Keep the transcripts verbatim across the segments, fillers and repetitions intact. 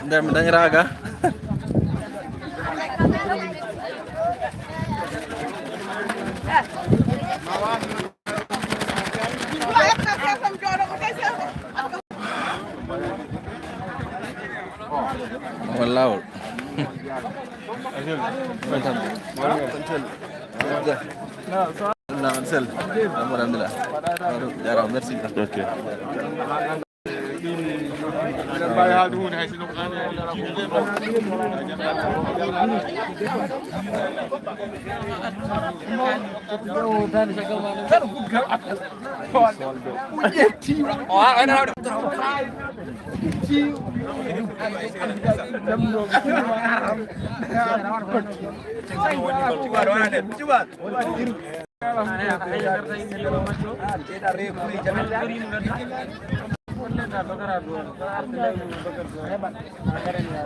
Nder mi dañi raga. Wallawol. Alhamdulillah. Jarama, merci. Ok.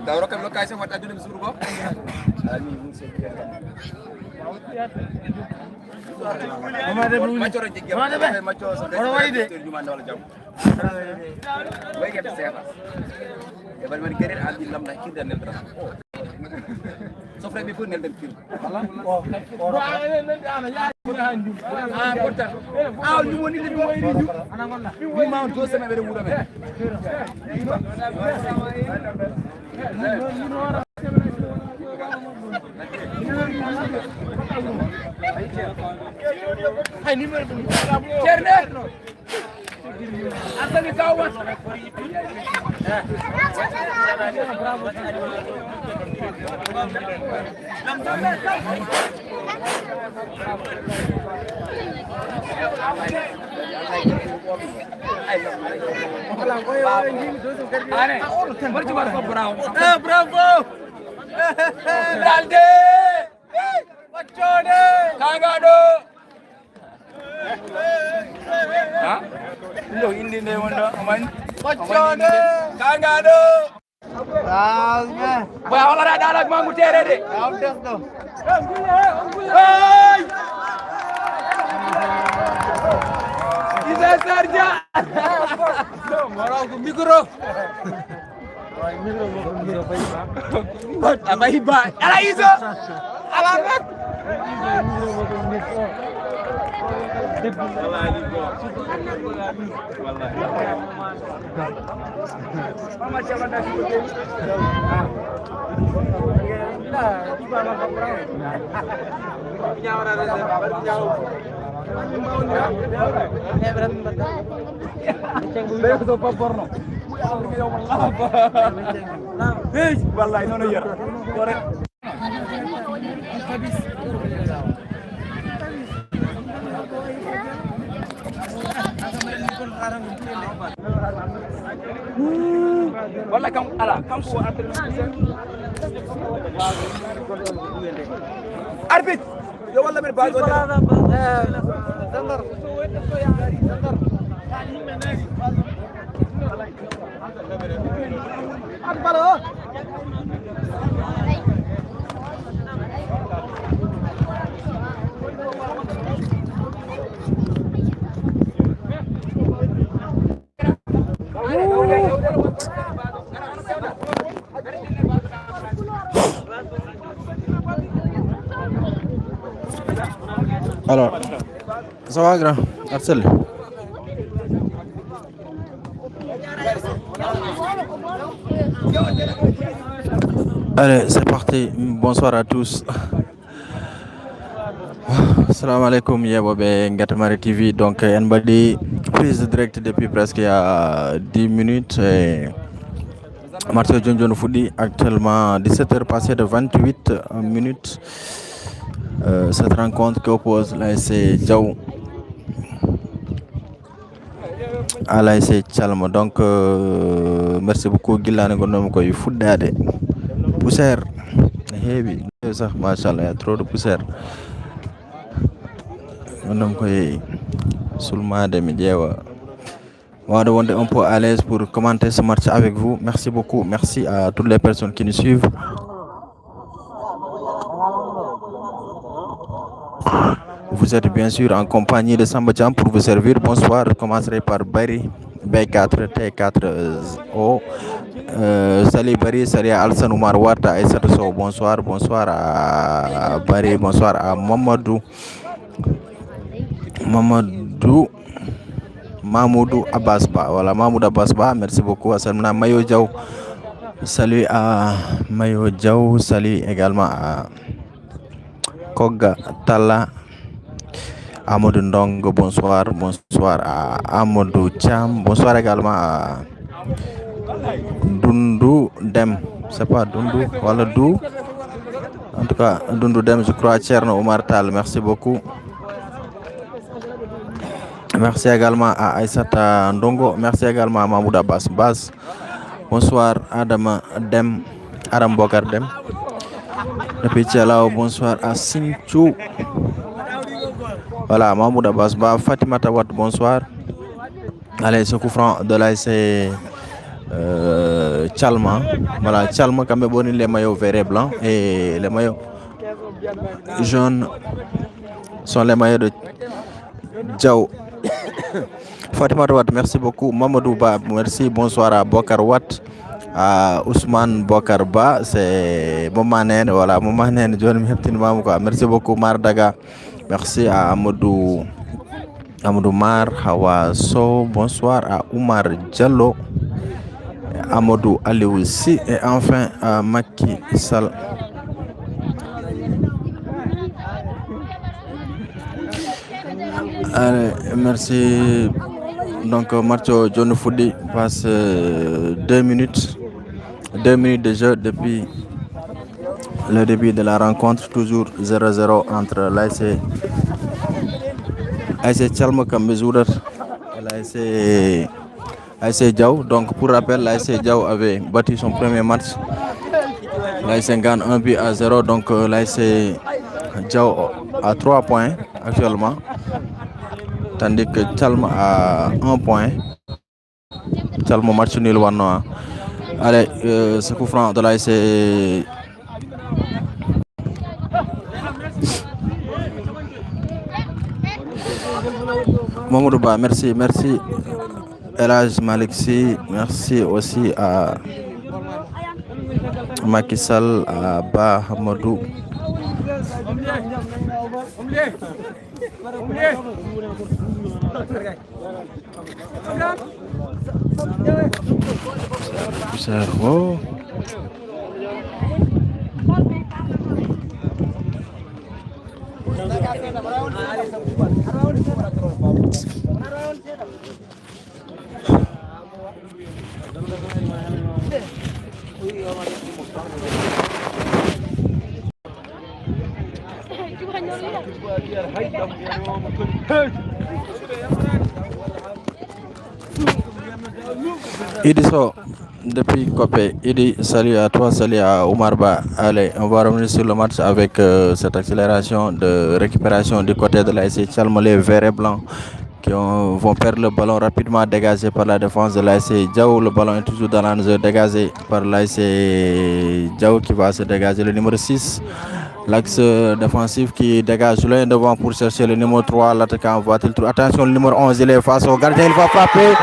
Dawro kam location watta aduna mi suudu ko. Macoro jigge. Macoro so. Oɗo wayi de. Juma ndawla jam. Wayi ke sefa. E bal man kere aldi lamda kirda neldra. Sofre be fo nelden kir. Ah, porta. Ah, ni woni le do. Ni ma on do sema bere wura be. Hay numéro. Cerne. Asali kawa. Allez, bravo. Eh, bravo. Dalde. Ɓoccooɗe! Kaŋŋaaɗo! Ha? Ɗum ɗo inde nde wonɗo, o mani? Ɓoccooɗe! Kaŋŋaaɗo! Boy, a hollata daalak mangu teere de. Hey! Isa Sarja! Micro! A ɓayi ba. Ala Iso. Ala ɓe. Ɓe ko so paporno. Hey, wallahi nono yera. Correct. Walla kam ala kam ko entraîneur. Arbitre, yo walla men baajo. Alors, ça va, grand? Arcel. Allez, c'est parti. Bonsoir à tous. Assalamu alaikum, yeɓoɓe Ngatamari T V. Donc, en mbaɗi prise de direct depuis presque il y a dix minutes. Et match o joni joni fuɗɗi. Actuellement, dix-sept heures passées de vingt-huit minutes. Euh, cette rencontre qui oppose l'A S C Diaw à l'A S C Calma. Donc, euh, merci beaucoup. Gillani gonnomi koye fuɗɗade. Poussière ne heewi. Ça, machallah, il y a trop de poussière. Gonnomi koye sulmade, mi ƴeewa. Wawde wonde un peu à l'aise pour commenter ce match avec vous. Merci beaucoup. Merci à toutes les personnes qui nous suivent. Vous êtes bien sûr en compagnie de Samba Thiam pour vous servir. Bonsoir. Je commencerai par Bari, B quatre, T quatre, euh, O. Euh, salut Bari, salut à Alsan Oumar Wata, Aïssatou Sow. Bonsoir, bonsoir à Bari, bonsoir à Mamadou. Mamadou, Mamoudou Abbas Ba. Voilà, Mamoudou Abbas Ba, merci beaucoup. Assalmina Mayo Diaw. Salut à Mayo Diaw. Salut également à Koga Talla. Amadou Ndongo, bonsoir. Bonsoir à Amadou Thiam. Bonsoir également à Dundu Dem. C'est pas Dundu, voilà, Dou. En tout cas, Dundu Dem, je crois, Thierno Omar Tal, merci beaucoup. Merci également à Aïssata Ndongo. Merci également à Mahmoud Abbas Bas. Bonsoir, Adama Dem, Adam Bokar Dem. Depuis Thialaw, bonsoir à Sinthiou. Voilà, Mahmoud Abbas Ba, Fatimata Wat, bonsoir. Allez, ce coup franc de l'A S C, euh, Chalma. Voilà, Chalma, quand même, bon, les maillots vert et blanc et les maillots jaunes sont les maillots de Diaw. Fatima Wade, merci beaucoup. Mamadou Ba, merci. Bonsoir à Bokar Wat, à Ousmane Bokar Ba, c'est Maman Nene. Voilà, Maman Nene, Johnny Heptin Mamouka. Merci beaucoup, Mardaga. Merci à Amadou, Amadou Mar, Hawa Sow. Bonsoir à Oumar Diallo, Amadou Aliou Sy et enfin à Macky Sall. Allez, merci. Donc, match o joni fuɗɗi, passe, euh, deux minutes. Deux minutes de jeu depuis le début de la rencontre, toujours zéro zéro entre l'A S C, A S C Chalma Kambe Zoudat, l'A S C, A S C Diaw. Donc, pour rappel, l'A S C Diaw avait battu son premier match. L'A S C gagne un but à zéro. Donc, euh, l'A S C Diaw a trois points actuellement, tandis que Chalma a un point. Chalma match nul wanno, hein. Allez, euh, ce coup franc de l'A S C. Mamadou Ba, merci, merci. El Hadj Malick Sy, merci aussi à Macky Sall, à Ba Hamadou. Sarr, oh. Idi Sow, depuis Coppe. Idi, salut à toi, salut à Oumar Ba. Allez, on va revenir sur le match avec euh, cette accélération de récupération du côté de l'A S C Tchalma, les verts et blancs qui ont- vont perdre le ballon rapidement, dégagé par la défense de l'A S C Diaw. Le ballon est toujours dans la zone, dégagé par l'A S C Diaw qui va se dégager. Le numéro six, l'axe défensif qui dégage loin devant pour chercher le numéro trois, l'attaquant va-t-il trouver? Attention, le numéro onze, il est face au gardien, il va frapper.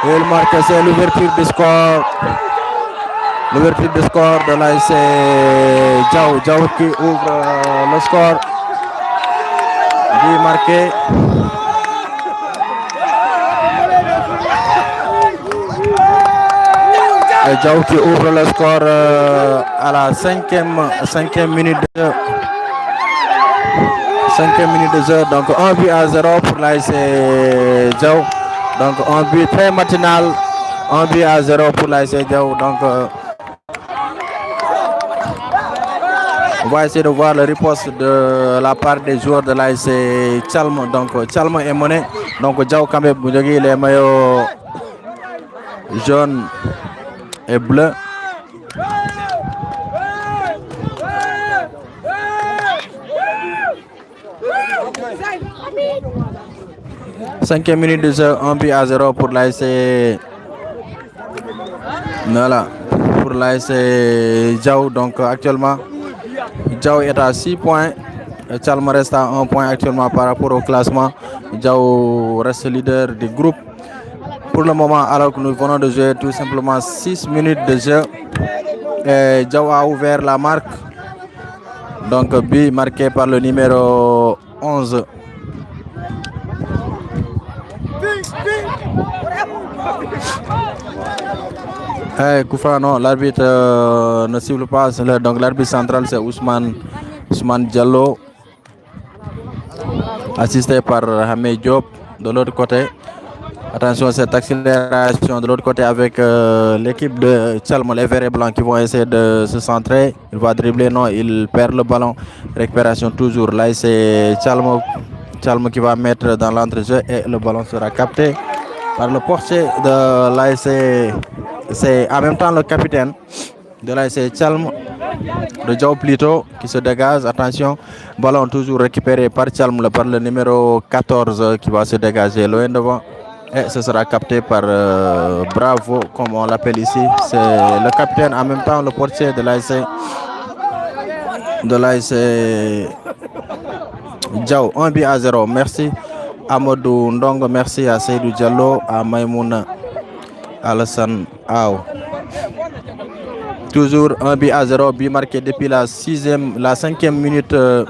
Et il marque, c'est l'ouverture du score. L'ouverture du score de l'A S C Diaw. Diaw qui ouvre euh, le score. But marqué. Et Diaw qui ouvre le score euh, à la cinquième, cinquième minute de jeu. Cinquième minute de jeu. Donc un but à zéro pour l'A S C Diaw. Donc un but très matinal. Un but à zéro pour l'A S C Diaw. Donc euh, on va essayer de voir le riposte de la part des joueurs de l'A S C Tchalma. Donc Tchalma est mené. Donc Diaw quand même, vous voyez, les maillots jaune et bleu. Cinquième minute de jeu, un but à zéro pour l'A S C. Voilà, pour l'A S C Diaw. Donc actuellement, Diaw est à six points. Tchalma reste à un point actuellement par rapport au classement. Diaw reste leader du groupe. Pour le moment, alors que nous venons de jouer tout simplement six minutes de jeu, et Diaw a ouvert la marque. Donc, but marqué par le numéro onze. Hey, coup franc, non, l'arbitre euh, ne siffle pas. C'est le- Donc, l'arbitre central, c'est Ousmane, Ousmane Diallo, assisté par Hamé Diop de l'autre côté. Attention, cette accélération de l'autre côté avec euh, l'équipe de Tchalma, les verts et blancs qui vont essayer de se centrer. Il va dribbler, non, il perd le ballon. Récupération toujours. Là, c'est Tchalma, Tchalma qui va mettre dans l'entrejeu et le ballon sera capté par le portier de l'A S C. C'est en même temps le capitaine de l'A S C Tchalma, de Diaw plutôt, qui se dégage. Attention, ballon toujours récupéré par Tchalma, par le numéro quatorze qui va se dégager loin devant. Et ce sera capté par euh, Bravo, comme on l'appelle ici. C'est le capitaine, en même temps le portier de l'A S C, de l'A S C Diaw. Un but à zéro. Merci Amadou Ndongo, merci à Seydou Diallo, à Maïmouna Alassane Aw. Toujours un but à zéro, but marqué depuis la sixième, la cinquième minute euh,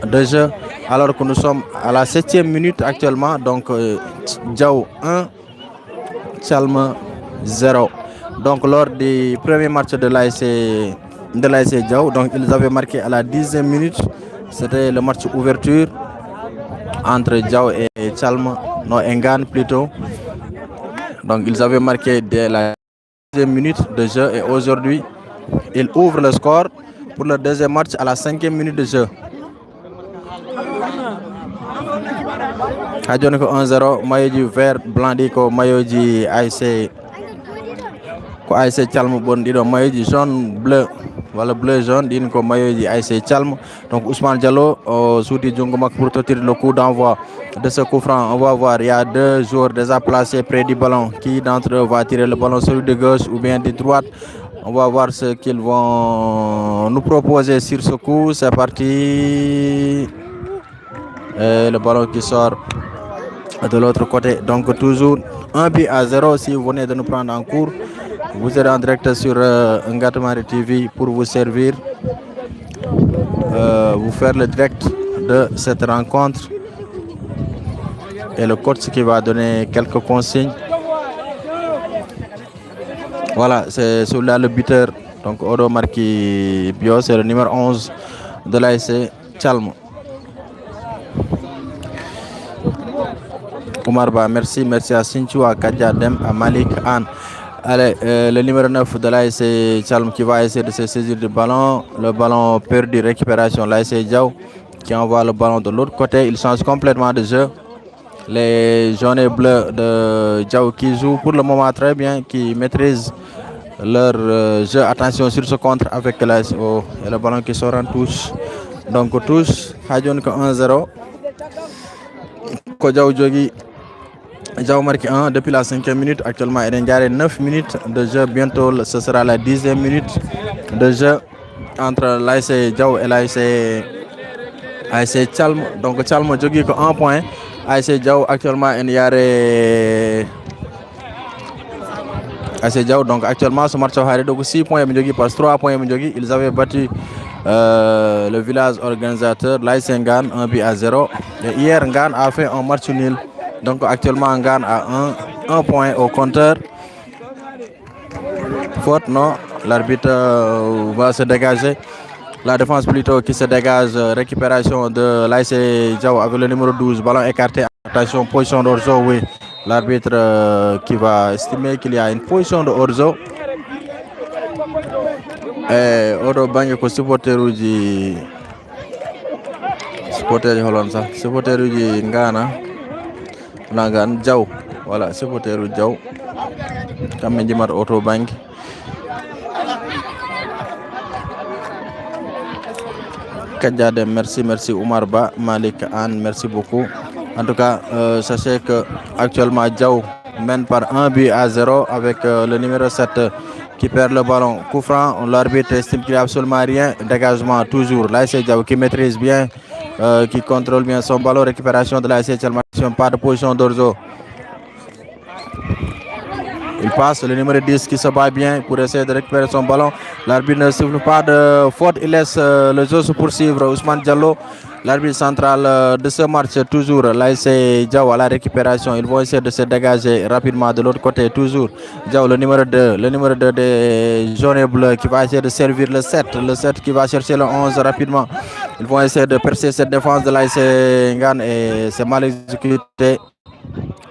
de jeu, alors que nous sommes à la septième minute actuellement. Donc, euh, Diaw un, Tchalma zéro. Donc, lors du premier match de l'A S C, de l'A S C Diaw, donc ils avaient marqué à la dixième minute. C'était le match ouverture entre Diaw et Tchalma, non, Engan plutôt. Donc, ils avaient marqué dès la deuxième minute de jeu et aujourd'hui, il ouvre le score pour le deuxième match à la cinquième minute de jeu. Ha joni ko un zéro, mayoji vert blanc ɗi ko mayoji A S C, ko A S C Tchalma ɓon ɗiɗo, mayoji jaune bleu walla bleu jaune, ɗin ko mayoji A S C Tchalma. Donc Ousmane Diallo o suuti junngo makko pour tottirde le coup d'envoi de ce coup franc. On va voir, il y a deux joueurs déjà placés près du ballon. Qui d'entre eux va tirer le ballon, celui de gauche ou bien de droite? On va voir ce qu'ils vont nous proposer sur ce coup. C'est parti. Et le ballon qui sort de l'autre côté. Donc toujours un but à zéro. Si vous venez de nous prendre en cours, vous êtes en direct sur euh, Ngatamari T V pour vous servir, euh, vous faire le direct de cette rencontre. Et le coach qui va donner quelques consignes. Voilà, c'est celui-là le buteur. Donc Odo Marki Bio, c'est le numéro onze de l'A S C Tchalma. Oumar Ba, merci. Merci à Sinchou, à Kadja Dem, à Malik, Anne. Allez, euh, le numéro neuf de l'A S C Tchalma qui va essayer de se saisir du ballon. Le ballon perdu, récupération, l'A S C Diaw. qui envoie le ballon de l'autre côté. Il change complètement de jeu. Les jaunes et bleus de Diaw qui jouent pour le moment très bien, qui maîtrisent leur euh, jeu. Attention sur ce contre avec la S O et le ballon qui sort en touche. Donc touche, ha joni ko un zéro. Ko Diaw jogi. Diaw marque un depuis la cinquième minute. Actuellement, il y a neuf minutes de jeu. Bientôt, ce sera la dixième minute de jeu entre l'A S C Diaw et l'A S C, A S C Calme. Donc, Calme jogi ko un point. A S C Diaw actuellement, il y a A S C Diaw, donc actuellement, ce match, donc six points, ils avaient battu euh, le village organisateur, l'A S C Ngan, un but à zéro. Et hier, Ngan a fait un match nul. Donc actuellement, Ngan a un, un point au compteur. Faute, non. L'arbitre euh, va se dégager. La défense plutôt qui se dégage. Euh, récupération de l'A S C Diaw avec le numéro douze. Ballon écarté. Attention, position de hors-jeu, oui. L'arbitre euh, qui va estimer qu'il y a une position de hors-jeu. E oɗo banggue ko supporteruji, supporteruji holon sa supporteruji Ngana. Wona Ngana, Diaw. Voilà, supporteruji Diaw. Kamɓe jimata oto banggue. Kajjade, merci, merci Oumar Ba, Malik Anne, merci beaucoup. En tout cas, euh, sachez que actuellement Diaw mène par un but à zéro avec euh, le numéro sept qui perd le ballon. Coup franc, l'arbitre estime qu'il n'y a absolument rien. Dégagement toujours. L'A S C Diaw qui maîtrise bien, euh, qui contrôle bien son ballon. Récupération de l'A S C Calme. Pas de position d'Orzo. Il passe, le numéro dix qui se bat bien pour essayer de récupérer son ballon. L'arbitre ne siffle pas de faute, il laisse euh, le jeu se poursuivre. Ousmane Diallo, l'arbitre central euh, de ce match, toujours l'A S C Diaw à la récupération. Ils vont essayer de se dégager rapidement de l'autre côté, toujours Diaw, le numéro deux, le numéro deux des jaunes et bleus qui va essayer de servir le sept, le sept qui va chercher le onze rapidement. Ils vont essayer de percer cette défense de l'A S C Ngan et c'est mal exécuté.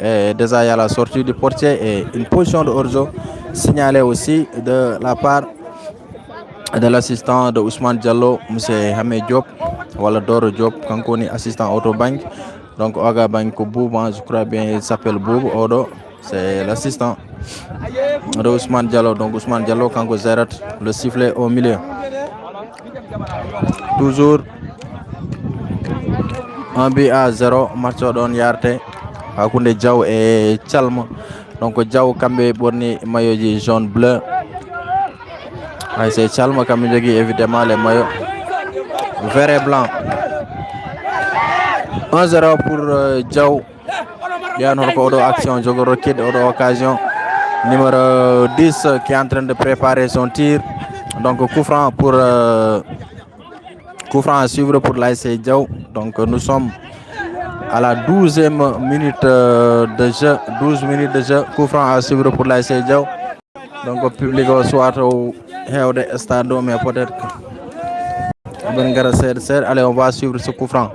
Et déjà, il y a la sortie du portier et une position de hors-jeu signalée aussi de la part de l'assistant de Ousmane Diallo, monsieur Hamé Diop, voilà Doro Diop, Kankoni, assistant Autobank. Donc, Oga Bank Boub, hein, je crois bien, il s'appelle Boub Odo. C'est l'assistant de Ousmane Diallo. Donc, Ousmane Diallo, Kanko Zerat, le sifflet au milieu. Toujours un but à zéro, match o ɗon yarte hakkunde Diaw e Calme. Donc Diaw kamɓe ɓorni mayoji jaune bleu. A S C Calme kamɓe jogui évidemment les maillots vert et blanc. Un zéro pour euh, Diaw. Ɓiyan hoto ko oɗo action jogoro kid oɗo occasion. Numéro dix qui est en train de préparer son tir. Donc coup franc pour euh, coup franc à suivre pour l'A S C Diaw. Donc nous sommes à la douzième minute euh, de jeu. Douze minutes de jeu. Coup franc à suivre pour l'A S C Diaw. Donc public o soit o hewde stade o, mais peut-être que ben gara seeɗa seeɗa. Allez, on va suivre ce coup franc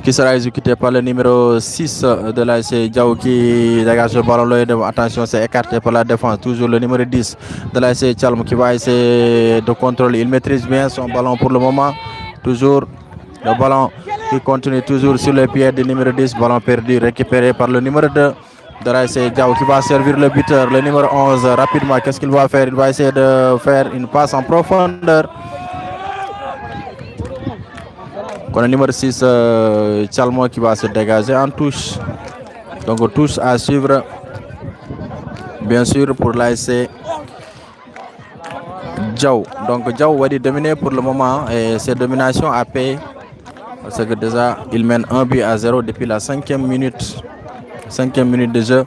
qui sera exécuté par le numéro six de l'A S C Diaw qui dégage le ballon loin devant. Attention, c'est écarté par la défense. Toujours le numéro dix de l'A S C Calme qui va essayer de contrôler. Il maîtrise bien son ballon pour le moment. Toujours le ballon qui continue toujours sur les pieds du numéro dix. Ballon perdu, récupéré par le numéro deux de l'A S C Diaw qui va servir le buteur, le numéro onze. Rapidement, qu'est-ce qu'il va faire? Il va essayer de faire une passe en profondeur. Kono numéro six, euh, Calme qui va se dégager en touche. Donc touche à suivre, bien sûr, pour l'A S C Diaw. Donc Diaw waɗi dominé pour le moment et cette domination a payé. Parce que déjà, il mène un but à zéro depuis la cinquième minute. Cinquième minute de jeu.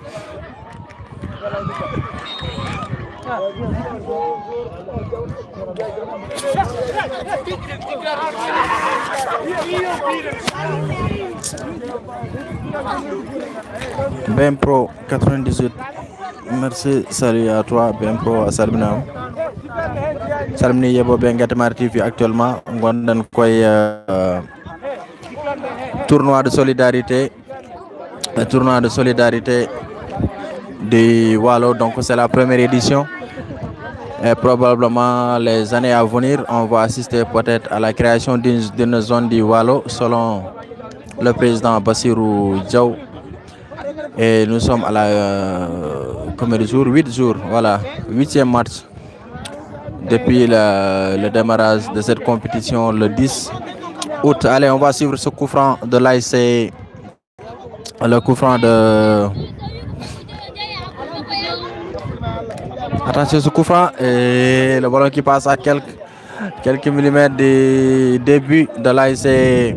Ben Pro quatre-vingt-dix-huit. Merci, salut à toi, Ben Pro, a salminama. Salmini yeɓoɓe Guetemar T V actuellement. Gonɗen koye euh, tournoi de solidarité. Un tournoi de solidarité du Waalo. Donc c'est la première édition. Et probablement les années à venir, on va assister peut-être à la création d'une d'une zone du Waalo selon le président Bassirou Diaw. Et nous sommes à la euh, combien de jours? Huit jours, voilà, huitième match depuis le, le démarrage de cette compétition le dix août. Allez, on va suivre ce coup franc de l'A S C. Le coup franc de... Attention, ce coup franc et le ballon qui passe à quelques, quelques millimètres du début de l'A S C.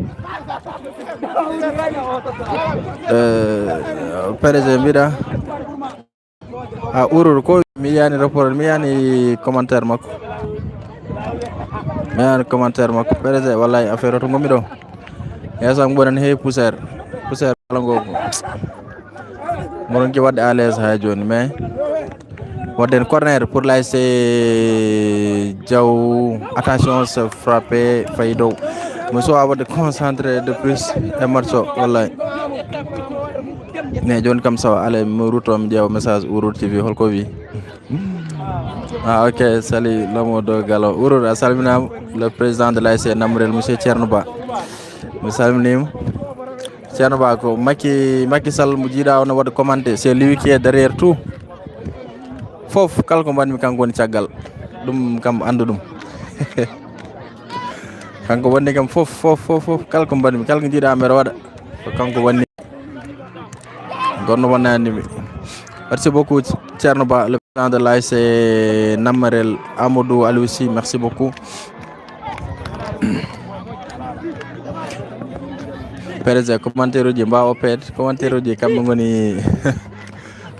Euh, P D G mbiɗa a urur ko mi yani rapport, mi yani commentaire makko, mi yani commentaire makko. P D G, wallahi affaire o to ngonmi ɗo, yeeso am mboɗon heewi poussière, poussière kala ngo. Mboɗon ki waɗde à l'aise ha joni, mais waɗden corner pour l'A S C Diaw. Attention, se frappé fayi dow. Mi sowa waɗde concentré de plus e match o, wallahi. Mais joni kam sawa, allez, mi rutto mi ƴeewa message Urur T V, holko wi? Ah, ok, salut, Lamodo Gallo. Urur, a salminama, le président de l'A S C Namrel, monsieur Thierno Ba. Mi salminima. Thierno Ba, ko Macky, Macky Sall mo jiiɗa, ono waɗa commenté, c'est lui qui est derrière tout. Fof, kala ko mbaɗmi, kanko woni caggal. Ɗum kam, anndu ɗum. Kanko wonni kam fof, fof, fof, fof, kala ko mbaɗmi, kala ko jiiɗa, mbeɗa waɗa. Ko kanko wonni. Gonno wonnanimi. Merci beaucoup, Thierno Ba, le président de l'A S C Nammarel, Amadou Aliou Sy, merci beaucoup. P D G, commentaire uji mbawa opede, commentaire uji kamɓe ngoni,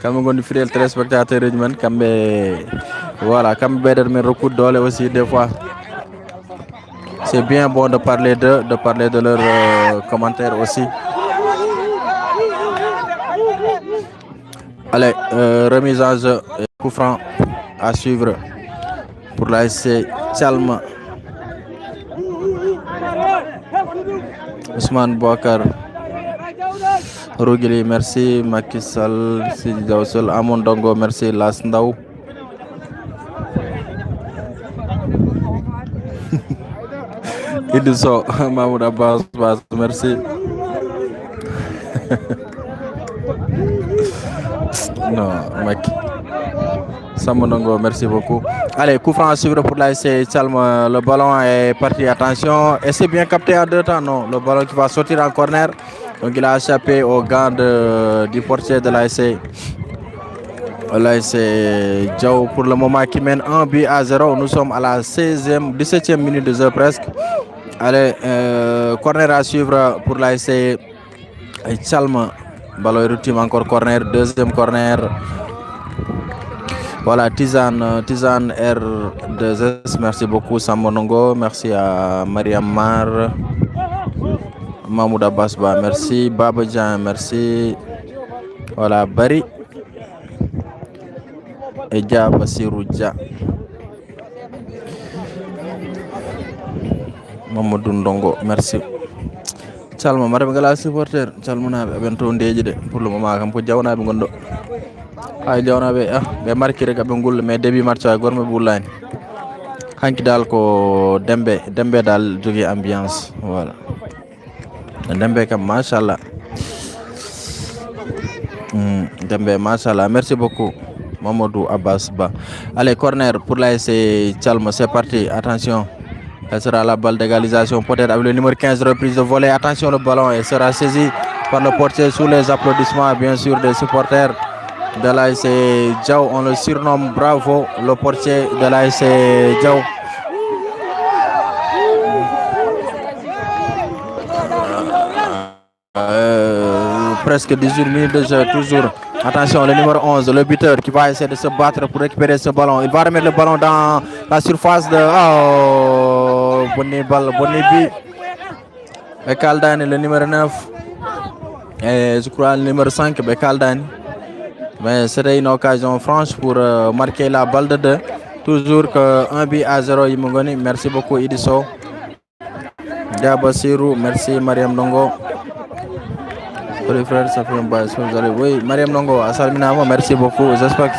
kamɓe ngoni fidèle téléspectateur uji men, kamɓe, voilà, kamɓe ɓeydata men rokkude doole aussi des fois. C'est bien bon de parler de, de parler de leurs euh, commentaires aussi. Allez, euh, remise en jeu, euh, coup franc à suivre pour l'A S C Calma. Ousmane Bouakar Rougili, merci. Macky Sall, Sidi Diaw Sall, Amon Dongo, merci. Las Ndaw. Idou Sow, Mamoud Abbas, Abbas, merci. Non, mec. Samba Ndongo, merci beaucoup. Allez, coup franc à suivre pour l'A S C Calma. Le ballon est parti. Attention. Et c'est bien capté en deux temps. Non, le ballon qui va sortir en corner. Donc il a échappé au gant de, du portier de l'A S C. L'A S C Diaw pour le moment qui mène un but à zéro. Nous sommes à la seizième, dix-septième minute de jeu presque. Allez, euh, corner à suivre pour l'A S C Calma. Ballon est retourné encore corner, deuxième corner. Voilà, Tizane, euh, Tizane R deux S, merci beaucoup, Samba Ndongo, merci à Mariam Mar, Mahmoud Abbas Ba, merci, Baba Dieng, merci. Voilà, Bari et Dia Bassirou Dia. Mamadou Ndongo, merci. Calma, mara ɓe ngala supporter, calmanaɓe, aɓen to ndeeƴi de. Pour le moment kam ko jawnaɓe gonɗo. Hay jawnaɓe, ah, ɓe marki rek aɓe ngulla, mais début match ay gorme ɓe wullani. Hanki dal ko Dembe, Dembe dal jogui ambiance. Voilà. Dembe kam, machallah. Hmm, Dembe, machallah. Merci beaucoup, Mamadou Abbas Ba. Allez, corner pour l'A S C Calma, c'est parti. Attention. Ce sera la balle d'égalisation, peut-être avec le numéro quinze, reprise de volée. Attention, le ballon et sera saisi par le portier sous les applaudissements, bien sûr, des supporters de l'A S C Diaw. On le surnomme Bravo, le portier de l'A S C Diaw. Euh, presque dix-huit minutes de jeu, toujours. Attention, le numéro onze, le buteur qui va essayer de se battre pour récupérer ce ballon. Il va remettre le ballon dans la surface de... Oh, bonni bal, bonni bi. Ɓe kaldani le numéro neuf. Et je crois le numéro cinq, ɓe kaldani. Mais c'était une occasion franche pour euh, marquer la balle de deux. Toujours que un but à zéro, Yimogoni. Merci beaucoup, Idi Sow. Dia Bassirou, merci Mariam Ndongo. Salut frère, ça fait un bail, ça vous allez. Oui, Mariam Ndongo, a salminama, merci beaucoup. J'espère que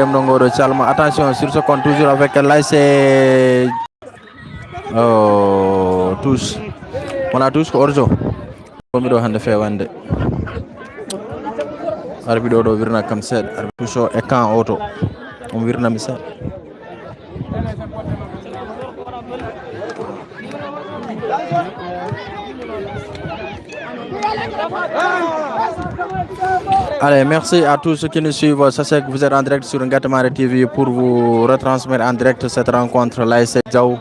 Ndongo ɗo calma. Attention sur ce compte, toujours avec l'A S C. Oh, touche. Wona touche, ko hors-jeu. Komi ɗo hannde fewande. Arbitre ɗo, ɗo wirna kam seeɗa. Arbitre touche o e camp oto. On wirna mi seeɗa. Allez, merci à tous ceux qui nous suivent. Sachez que vous êtes en direct sur Ngatamare T V pour vous retransmettre en direct cette rencontre. L'A S C Diaw,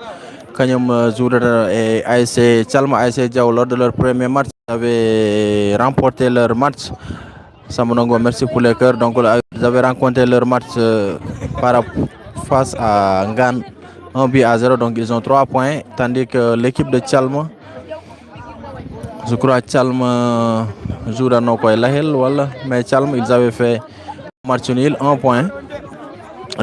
Kanyum Zoudada et A S C Chalma, A S C Diaw, lors de leur premier match, ils avaient remporté leur match. Samba Ndongo, merci pour les cœurs. Donc, là, ils avaient rencontré leur match euh, par face à Ngan, un but à zéro. Donc, ils ont trois points. Tandis que l'équipe de Chalma, je crois, Chalma joue dans nos coins, Lahel, voilà. Mais Chalma, ils avaient fait match nul, un point.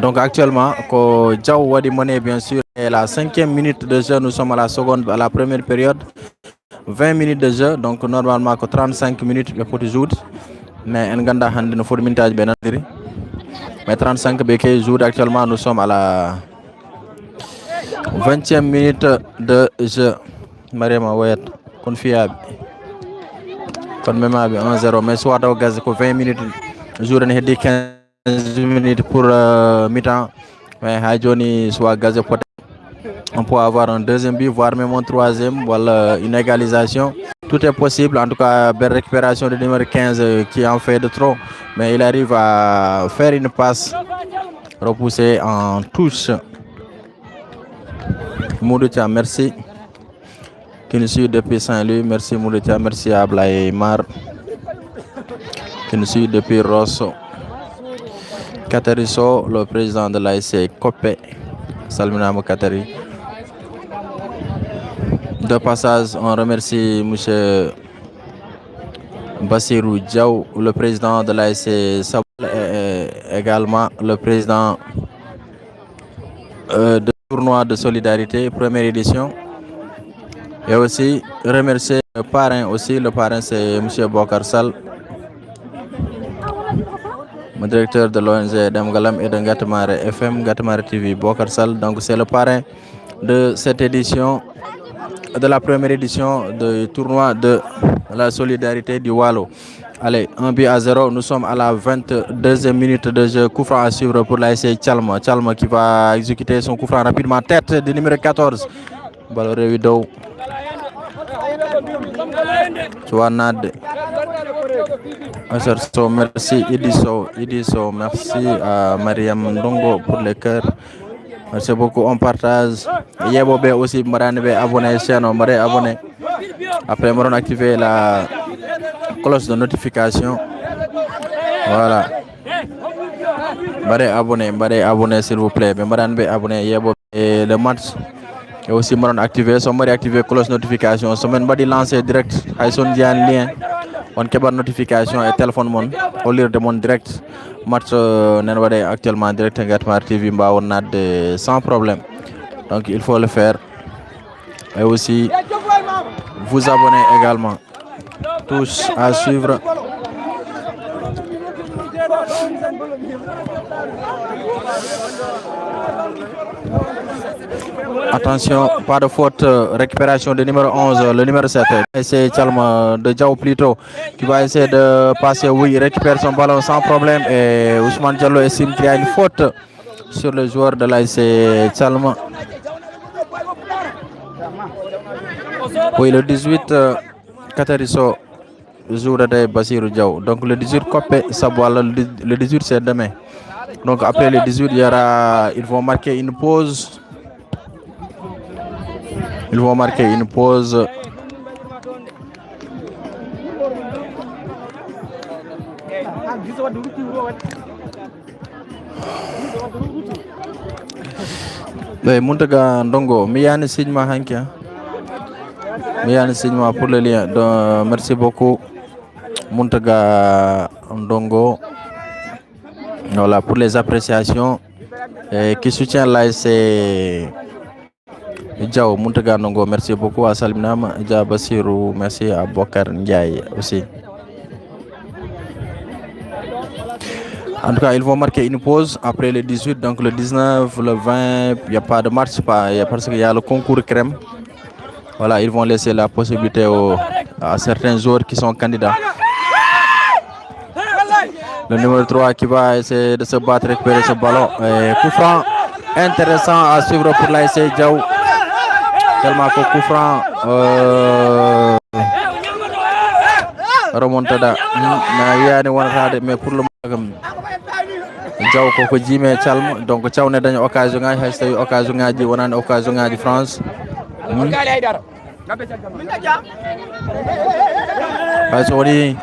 Donc, actuellement, ko Diaw waɗi mené, bien sûr, et la cinquième minute de jeu, nous sommes à la seconde, à la première période. Vingt minutes de jeu, donc normalement ko trente-cinq minutes ɓe poti joude, mais en ganda hannde no foti minutaji ɓe nandiri, mais trente-cinq ɓe kewi joude. Actuellement, nous sommes à la vingtième minute de jeu. Mariama woyat kon fiyaɓe, kon memaɓe un zéro, mais soit taw gaz ko vingt minutes joude, ne heddi quinze minutes pour euh, mi-temps. Mais ha joni, soit gaz, peut on peut avoir un deuxième but, voire même un troisième, voilà, une égalisation. Tout est possible. En tout cas, belle récupération de numéro quinze euh, qui en fait de trop. Mais il arrive à faire une passe repoussée en touche. Moudou Thiam, merci. Qui nous suit depuis Saint-Louis, merci Moudou Thiam, merci à Ablaye Mar. Qui nous suit depuis Rosso. Katari Sow, le président de l'A S C Coppe. Salminama Katari. De passage, on remercie monsieur Bassirou Diaw, le président de l'A S C Sabol, et, et également le président euh, de tournoi de solidarité, première édition. Et aussi remercier le parrain aussi. Le parrain, c'est monsieur Bokar Sall, le directeur de l'O N G Demgalam et de Ngatamare F M, Ngatamare T V, Bokar Sall. Donc, c'est le parrain de cette édition, de la première édition du tournoi de la solidarité du Waalo. Allez, un but à zéro. Nous sommes à la vingt-deuxième minute de jeu. Coup franc à suivre pour l'A S C Chalma. Chalma qui va exécuter son coup franc rapidement. Tête du numéro quatorze. Ballon rewi dow. Suwa naatde. Acer Sow, merci. Idi Sow, Idi Sow, merci à Mariam Ndongo pour les cœurs. Merci beaucoup. On partage. Yeeɓooɓe aussi, mbaɗani ɓe abonné chaîne o, mbaɗe abonné. Après, mbaɗon activer la cloche de notification. Voilà. Mbaɗe abonné, mbaɗe abonné, s'il vous plaît. Ɓe mbaɗani ɓe abonné, yeeɓooɓe le match. Et aussi, mbaɗon activer, so mbaɗi activer cloche notification. So min mbaɗi lancé direct, hay son jiyan lien, on keɓat notification e téléphone mon, hollirde mon direct. Match euh, nen waɗe actuellement direct e Ngatamare T V, mbawon naatde sans problème. Donc, il faut le faire. Et aussi, vous abonner également. Tous à suivre. Attention, pas de faute. Récupération de numéro onze, le numéro sept. Et c'est Chalma de Diaw plutôt qui va essayer de passer. Oui, il récupère son ballon sans problème. Et Ousmane Diallo estime qu'il y a une faute sur le joueur de l'A S C Chalma. Oui, le dix-huit, euh, Katari Sow joue de Bassirou Diaw. Donc le dix-huit Coppe Sabwala, le dix-huit c'est demain. Donc après le dix-huit, il y aura, ils vont marquer une pause. Ils vont marquer une pause. Ɓe Muntaga Ndongo, mi yani signe ma hanki, hein. Mi yani signe ma pour le lien. Donc, merci beaucoup Muntaga Ndongo. Voilà pour les appréciations. Et qui soutient l'A S C Diaw, Muntaga Ndongo, merci beaucoup. A salminama. Dia Bassirou, merci à Bokar Ndiaye aussi. En tout cas, ils vont marquer une pause après le dix-huit, donc le dix-neuf, le vingt, il n'y a pas de match, pas, il y a, parce qu'il y a le concours crème. Voilà, ils vont laisser la possibilité au- à certains joueurs qui sont candidats. Le numéro trois qui va essayer de se battre, récupérer ce ballon. Et coup franc intéressant à suivre pour l'A S C Diaw. Tellement que coup franc, euh, remontada. Hmm, na wiyani wonata de, mais pour le moment, Diaw koko jiime calma, donc Thiaw ne daña occasion ngaji, hay so tawi occasion ngaji wonani occasion ngaji France. Hmm. Hay so woni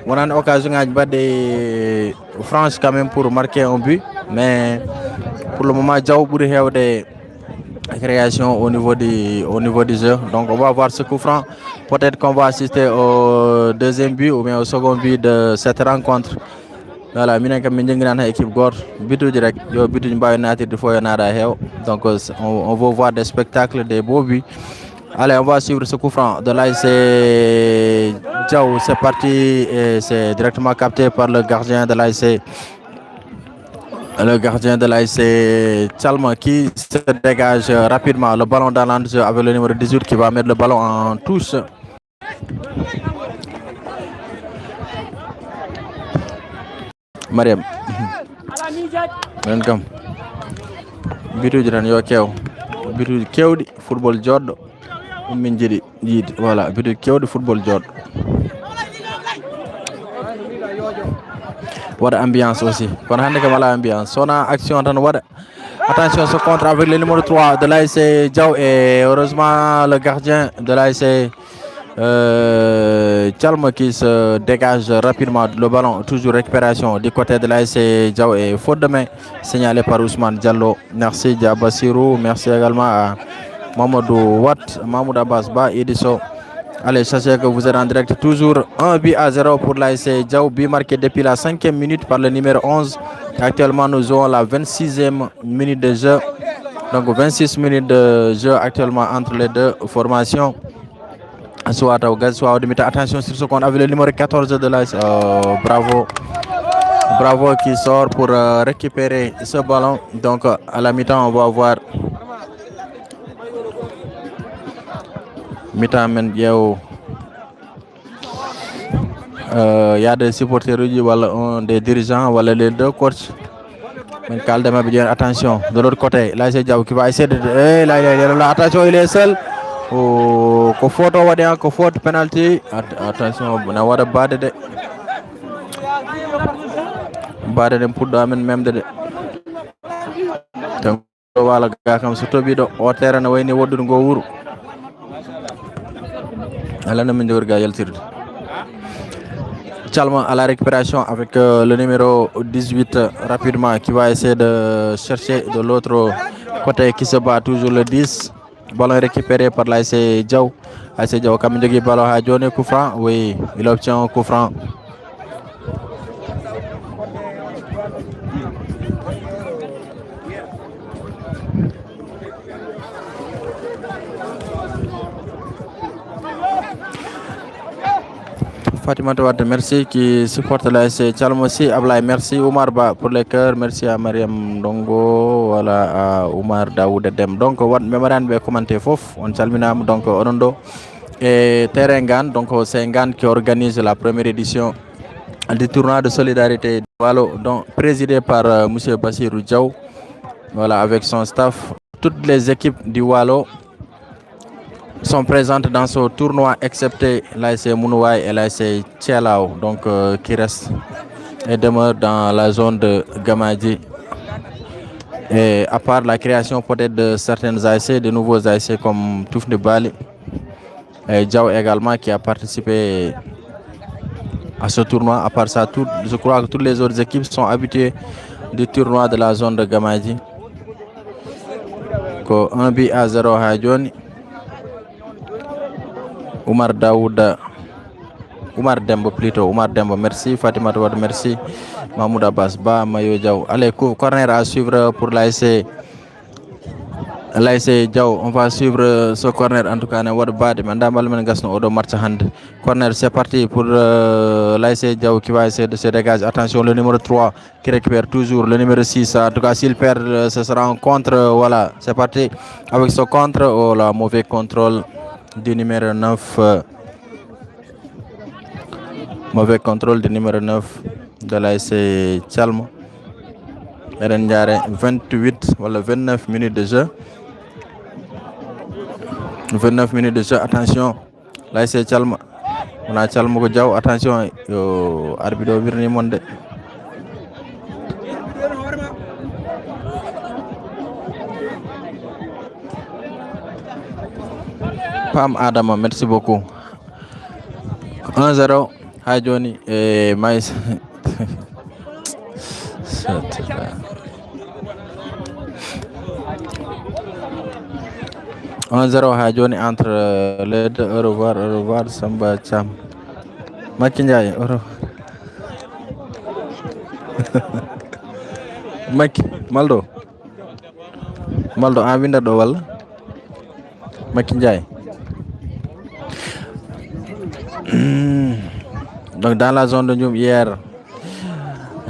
wonani occasion ngaji mbaɗde France quand même pour marquer un but, mais pour le moment Diaw ɓuri hewde création au niveau du, au niveau du jeu. Donc on va voir ce coup franc. Peut-être qu'on va assister au deuxième but ou bien au second but de cette rencontre. Voilà, minen kam min jannginani équipe goto, bituji rek, yo bituji mbawi natirde fof yo naata heew. Donc on, on veut voir des spectacles, des beaux buts. Allez, on va suivre ce coup franc de l'A S C Diaw. C'est parti et c'est directement capté par le gardien de l'A S C. Le gardien de l'A S C Calma qui se dégage rapidement. Le ballon dans l'enjeu avec le numéro dix-huit qui va mettre le ballon en touche. Mariam. Minen kam bituji tan yo kew, bituji kewɗi, football joɗɗo. Ɗum min jiɗi yiide. Voilà, bituji kewɗi, football joɗɗo. Waɗa ambiance aussi, kono hannde kam ala ambiance, sona action tan waɗa. Attention, ce contre avec le numéro trois de l'A S C Diaw et heureusement le gardien de l'A S C euh, Calma qui se dégage rapidement le ballon, toujours récupération du côté de l'A S C Diaw et faute de main signalée par Ousmane Diallo. Merci Dia Bassirou, merci également à Mamadou Watt, Mahmoud Abbas Ba, Idisso. Allez, sachez que vous êtes en direct, toujours un but à zéro pour l'A S C Diaw, but marqué depuis la cinquième minute par le numéro onze. Actuellement, nous jouons la vingt-sixième minute de jeu. Donc vingt-six minutes de jeu actuellement entre les deux formations. Soit au gaz, soit au demi-temps. Attention sur ce qu'on avait le numéro quatorze de l'A S. Oh, bravo. Bravo qui sort pour euh, récupérer ce ballon. Donc à la mi-temps, on va voir. Mi-temps, men ƴeewo. Euh, il y a des supporters walla un des dirigeants walla les deux coachs. Min kalda maɓɓe jooni, attention de l'autre côté, l'A S C Diaw qui va essayer de eh, la ilaha illallah, attention, il est seul. Oh, ko faute o waɗi, hein, ko faute, penalty. At- attention, na waɗa baade de. Baade ɗen puɗɗo amen memde de. Ɗo waalo ga kam so toɓi ɗo o terrain no wayni woɗɗude ngo wuuro. Alla no min jogori ga yaltirde. Calma à la récupération avec euh, le numéro dix-huit euh, rapidement qui va essayer de chercher de l'autre côté qui se bat toujours le dix. Ballon récupéré par l'A S C Diaw. A S C Diaw kam jogui ballon ha joni, coup franc. Oui, il obtient un coup franc. Fatimata Wade, merci, qui supporte l'A S C Calma aussi. Ablaye, merci. Oumar Ba pour les cœurs, merci à Mariam Ndongo, voilà, à Oumar Daouda Dem. Donc, wat memorande ɓe commenté fof, on calminama. Donc, oɗon ɗo e terrain Ngane, donc c'est Ngane qui organise la première édition du tournoi de solidarité du Waalo, donc présidé par euh, monsieur Bassirou Diaw, voilà, avec son staff. Toutes les équipes du Waalo sont présentes dans ce tournoi, excepté l'A S C Mounouaye et l'A S C Thielao, donc euh, qui restent et demeurent dans la zone de Gamadji. Et à part la création peut-être de certaines A S C, de nouveaux A S C comme Toufni Bali, et Diaw également qui a participé à ce tournoi. À part ça, tout, je crois que toutes les autres équipes sont habituées du tournoi de la zone de Gamadji. Ko un but à zéro ha joni. Oumar Daouda, Oumar Demba plutôt, Oumar Demba, merci. Fatimata Wade, merci. Mahmoud Abbas Ba, Mayo Diaw. Allez, co- corner à suivre pour l'A S C L'A S C Diaw, on va suivre, euh, ce corner. En tout cas, ne waɗa baɗe, mais ndambal men gasno oɗo match hande. Corner, c'est parti pour, euh, l'A S C Diaw qui va essayer de se dégager. Attention, le numéro trois qui récupère toujours le numéro six. En tout cas, s'il perd, euh, ce sera un contre. Euh, voilà, c'est parti avec ce contre. Oh là, mauvais contrôle du numéro neuf. Euh, mauvais contrôle du numéro neuf de l'A S C Calma. Eɗen jaare vingt-huit walla vingt-neuf minutes de jeu. Vingt-neuf minutes de jeu, attention. L'A S C Calma. Wona Calma ko Diaw, attention. Yo, arbitre o wirni mon de. Pam Adama, merci beaucoup. Un zéro. Ha joni, e, mais un zéro ha joni entre, euh, les deux. Au revoir, au revoir, Samba Thiam. Makki Ndiaye, au revoir. Makki, Maldo. Maldo, an winda ɗo walla? Makki Ndiaye. Donc, dans la zone de Ndioum hier,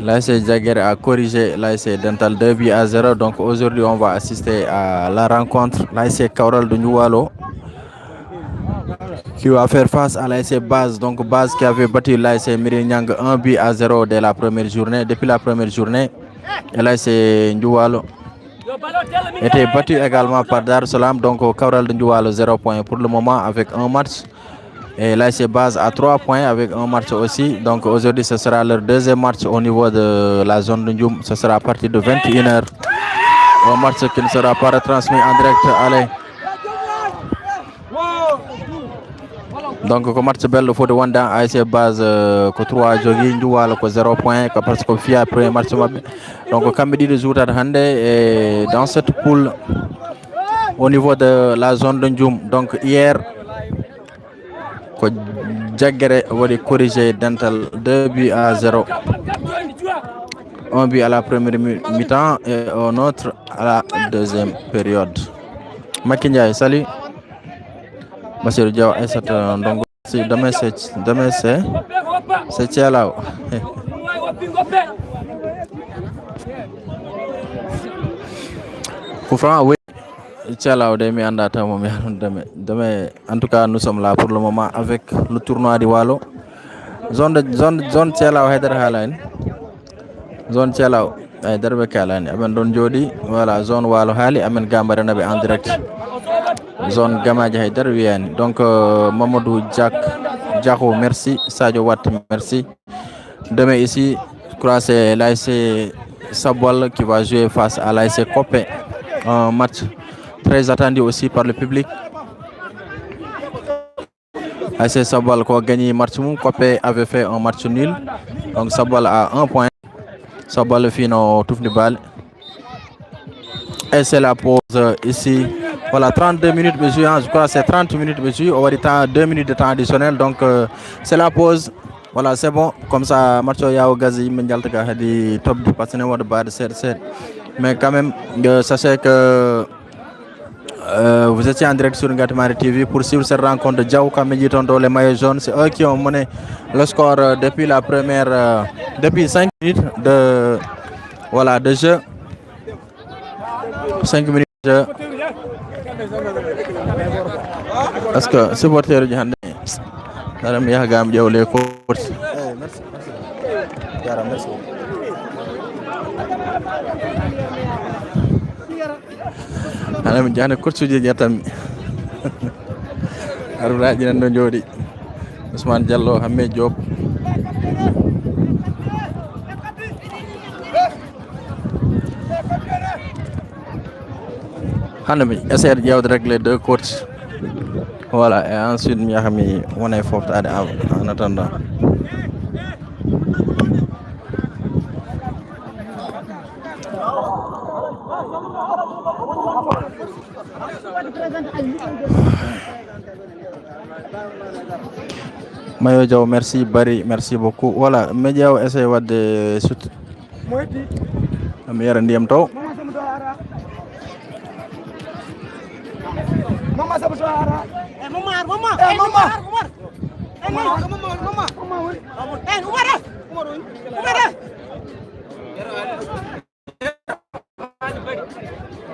l'A S C Diaguerre a corrigé l'A S C Dental deux buts à zéro. Donc, aujourd'hui, on va assister à la rencontre. L'A S C Kawral de Ndioum Walo qui va faire face à l'A S C Base. Donc, Base qui avait battu l'A S C Mérignac un but à zéro dès la première journée, depuis la première journée. Et l'A S C Ndioum Walo était battu également par Dar Salam. Donc, Kawral de Ndioum Walo, zéro point pour le moment avec un match. Et l'A S C Base à trois points avec un match aussi. Donc, aujourd'hui, ce sera leur deuxième match au niveau de la zone de Ndioum. Ce sera à partir de vingt et une heures. Un match qui ne sera pas retransmis en direct. Allez. Donc, ko match belɗo foti wonde. A S C Base, euh, ko trois jogii, Ndioum Walo ko zéro point, ko parce que fiya premier match maɓɓe. Donc, kamɓe ɗiɗo joutat hannde e dans cette poule au niveau de la zone de Ndioum. Donc, hier, ko Diaguerre waɗi corrigé Dental deux buts à zéro. Un but à la première mi-, mi-temps et un autre à la deuxième période. Makki Ndiaye, salut. Bassirou Diaw, Aïssata Ndongo. Si, demain c'est, demain c'est, c'est Thialaw. Coup franc, oui. Thialaw de, mi anda taw mo mi anu demain. Demain, en tout cas, nous sommes là pour le moment avec le tournoi du Waalo. Zone de, zone, zone Thialaw, haydara haalani. Zone Thialaw, haydara ɓe kaalani. Amen ɗon jooɗi, voilà, zone Waalo haali, amen ga mbaɗanaɓe en direct. Zone Gamaaji haydara wiyani. Donc, euh, Mamadou Diak, Diakho, merci. Sadio Watt, merci. Demain ici, je crois c'est l'A S C Sabwal qui va jouer face à l'A S C Koppe. Un match très attendu aussi par le public. A S C Sabwal ko gagné match mum, Koppe avait fait un match nul. Donc Sabwal a un point. Sabwal fino tufni bal. Et c'est la pause, euh, ici. Voilà, trente-deux minutes ɓe joué, hein. Je crois que c'est trente minutes ɓe joué. On va dire temps, deux minutes de temps additionnel. Donc, euh, c'est la pause. Voilà, c'est bon. Comme ça, match o yawo gaz, yimɓe jalta ka hadi tobde, parce que ne wonde baade seeɗa seeɗa. Mais quand même, euh, sachez que, euh, vous étiez en direct sur Ngatimari T V pour suivre cette rencontre de Diaw, comme dit, dans les maillots jaunes. C'est eux qui ont mené le score, euh, depuis la première, euh, depuis cinq minutes de, voilà, de jeu. Cinq minutes. Est-ce que supporter uji hannde? Dara mi yaha gam ƴeew les courses. Eh, merci, merci. Jara, merci. Hannde mi jahne course uji ƴettanmi. Arbitre aji nan ɗo jooɗi. Ousmane Diallo, Hammé Diop. Hannde mi essayer ƴeewde rek les deux coachs. Voilà, et ensuite mi yaha mi wona e foftaade en, en attendant. Mayo Diaw, merci Bari, merci beaucoup. Voilà, média o essaye wadde sut. Mi yara ndiyam taw. Mama, sabu to ara. Eh, mama, mama. Eh, mama. Umar, Umar. Eh, mama, mama, mama. Mama, wuri. Eh, Umar, eh. Umar, wuri. Umar, eh.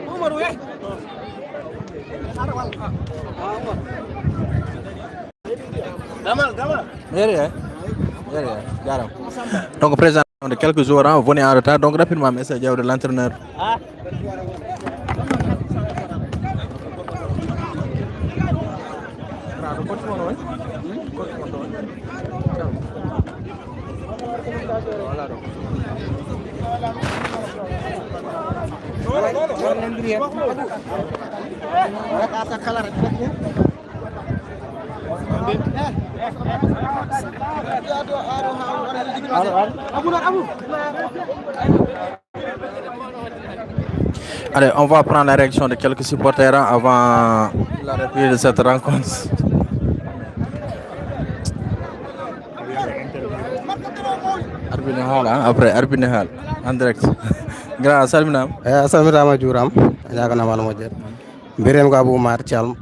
Umar, wuri. Yeri, eh? Yeri, eh? Jaaraama. Donc, président, de quelques jours, hein, vous venez en retard. Donc, rapidement, message de l'entraîneur. Allez, on va prendre la réaction de quelques supporters, hein, avant la reprise de cette rencontre. Arbitre ne haala, hein, après, arbitre ne haala en direct. Grand, a salminaama. Eh, a salminaama, a juuraama. A ñaaganaama Allah moƴƴere. Mbiyeteemi ko Abou Oumar Thiam.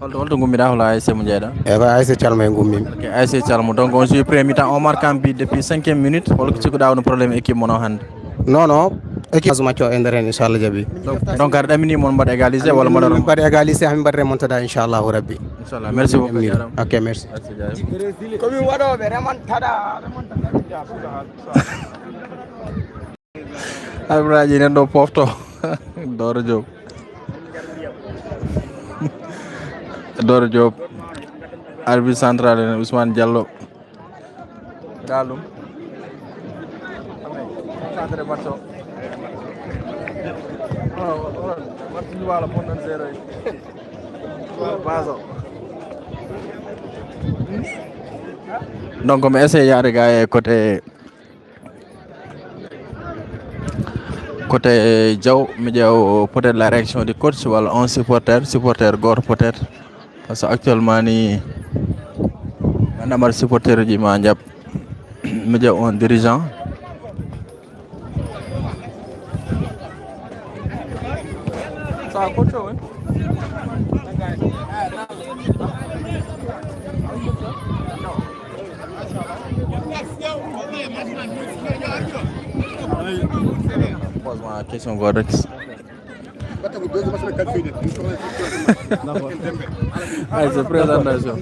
Holto, holto ngummiɗaa, hol A S C mo njeyɗaa? E ko A S C Thialma e ngummimi. Ok, A S C Thialma. Donc, on suit premier mi-temps, on marque un but depuis cinquième minute. Holko cikkuɗaa woni problème équipe mon o hannde? Non, non. Équipe match o e nder heen, inchallah, jaɓi. Donc, donc, aɗa ɗaminii mon mbaɗa égalisé walla mbaɗa? Min mbaɗa égalisé, haa min mbaɗa remontada, inchallahu rabbi. Inchallah. Merci beaucoup. Jaaraama. Ok, merci. Merci, jaaraama. Ko min waɗooɓe remontada, remontada. Arbitraaji nan ɗo pofto. Doro Diop. Doro Diop. Arbitre central en Ousmane Diallo. Dal ɗum. Centre match o. Oh, oh, match ni wala bon nan zéro. Bazo. Donc, mi essaye yaade gars e côté Côté Diaw, mi ƴeewa peut-être la réaction du coach walla on supporter, supporter gooto peut-être. Parce que actuellement ni, mi anndaa mbaɗa supporter uji ma njaɓ. Mi ƴeewa on dirigeant. Ça a coach o woni? Posma question goto rek. Ay, c'est présentation.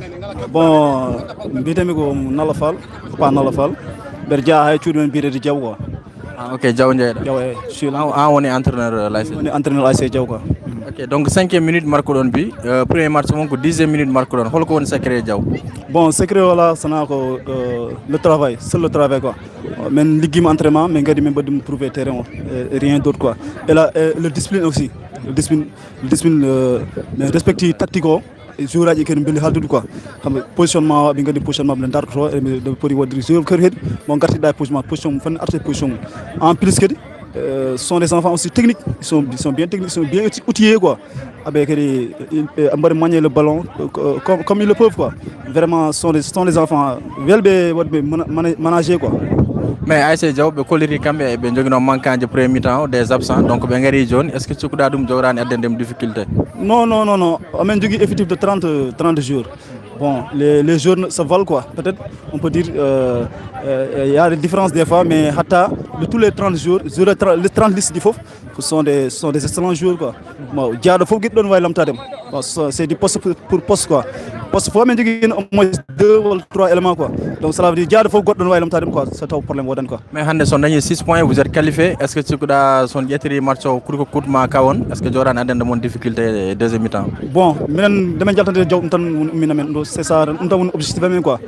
Bon, mbiyetemi ko Nalla Fall, Papa Nalla Fall. Mbeɗa jeyaa hay cuuɗi men mbiyetee Diaw quoi. Ah, ok, Diaw Ndiaye. Diaw, eh, je suis là. An, an woni entraîneur, euh, l'A S C? Woni entraîneur A S C Diaw quoi. Ok, donc cinquième minute marqué ɗon bi. Euh, premier match mon ko dixième minute marqué ɗon. Holko woni secret Diaw? Bon, secret wala sana ko, euh, le travail, seul le travail quoi. Min liggiima entraînement, min kadi min mbaɗi ɗum prouvé terrain o. Et rien d'autre quoi. Et là, euh, le discipline aussi. Le discipline, le discipline, euh, min respecti tactique o. E joueur aji kadi mbeli haaldude quoi. Kamɓe positionnement o, ɓe nganndi positionnement ɓe dartoto, e ɓe, ɓe poti waɗde joueur kadi heɗi, mo gartiɗa e position, position mum, fotde arde position mum. En plus kadi, euh, ce sont des enfants aussi techniques, ils sont, ils sont bien techniques, ils sont bien outi-, outillés quoi. Aɓe kadi, ils, euh, mbaɗi manier le ballon, euh, comme, comme ils le peuvent quoi. Vraiment, ce sont des, ce sont des enfants welɓe waɗɓe mana-, mana-, manager quoi. Mais A S C Diaw ɓe kolliri kamɓe, ɓe joginoo manquant ji premier mi-temps o, des absents, donc ɓe ngari jooni. Est-ce que cikkuɗa ɗum jogorani adde ndem difficulté? Non, non, non, non. Amin jogui effectif de trente, trente joueurs. Bon, les, les joueurs se valent quoi. Peut-être, on peut dire, euh, euh, il y a des différences des fois, mais hatta de tous les trente joueurs, sur les trente, les trente listes du fof, ce sont des, ce sont des excellents joueurs quoi. Bon, jaaɗo fof giɗɗo ɗon wawi lamtademo. Bon, c'est, c'est du poste pour, pour poste quoi. Poste fof min jogui au moins deux ou trois éléments quoi. Donc cela veut dire jaaɗo fof goɗɗo ɗon wawi lamtademo quoi. So taw problème wodan quoi. Mais hannde so dañi six points, vous êtes qualifié. Est-ce que cikkuɗa so on ƴettiri match o coûte que coûte ma kaw on? Est-ce que jooɗani addande mon difficulté e deuxième mi-temps? Bon, minen ndemin jaltande Diaw ɗum tan woni ummin amen ɗo, c'est ça, ɗum tan woni objectif amen quoi.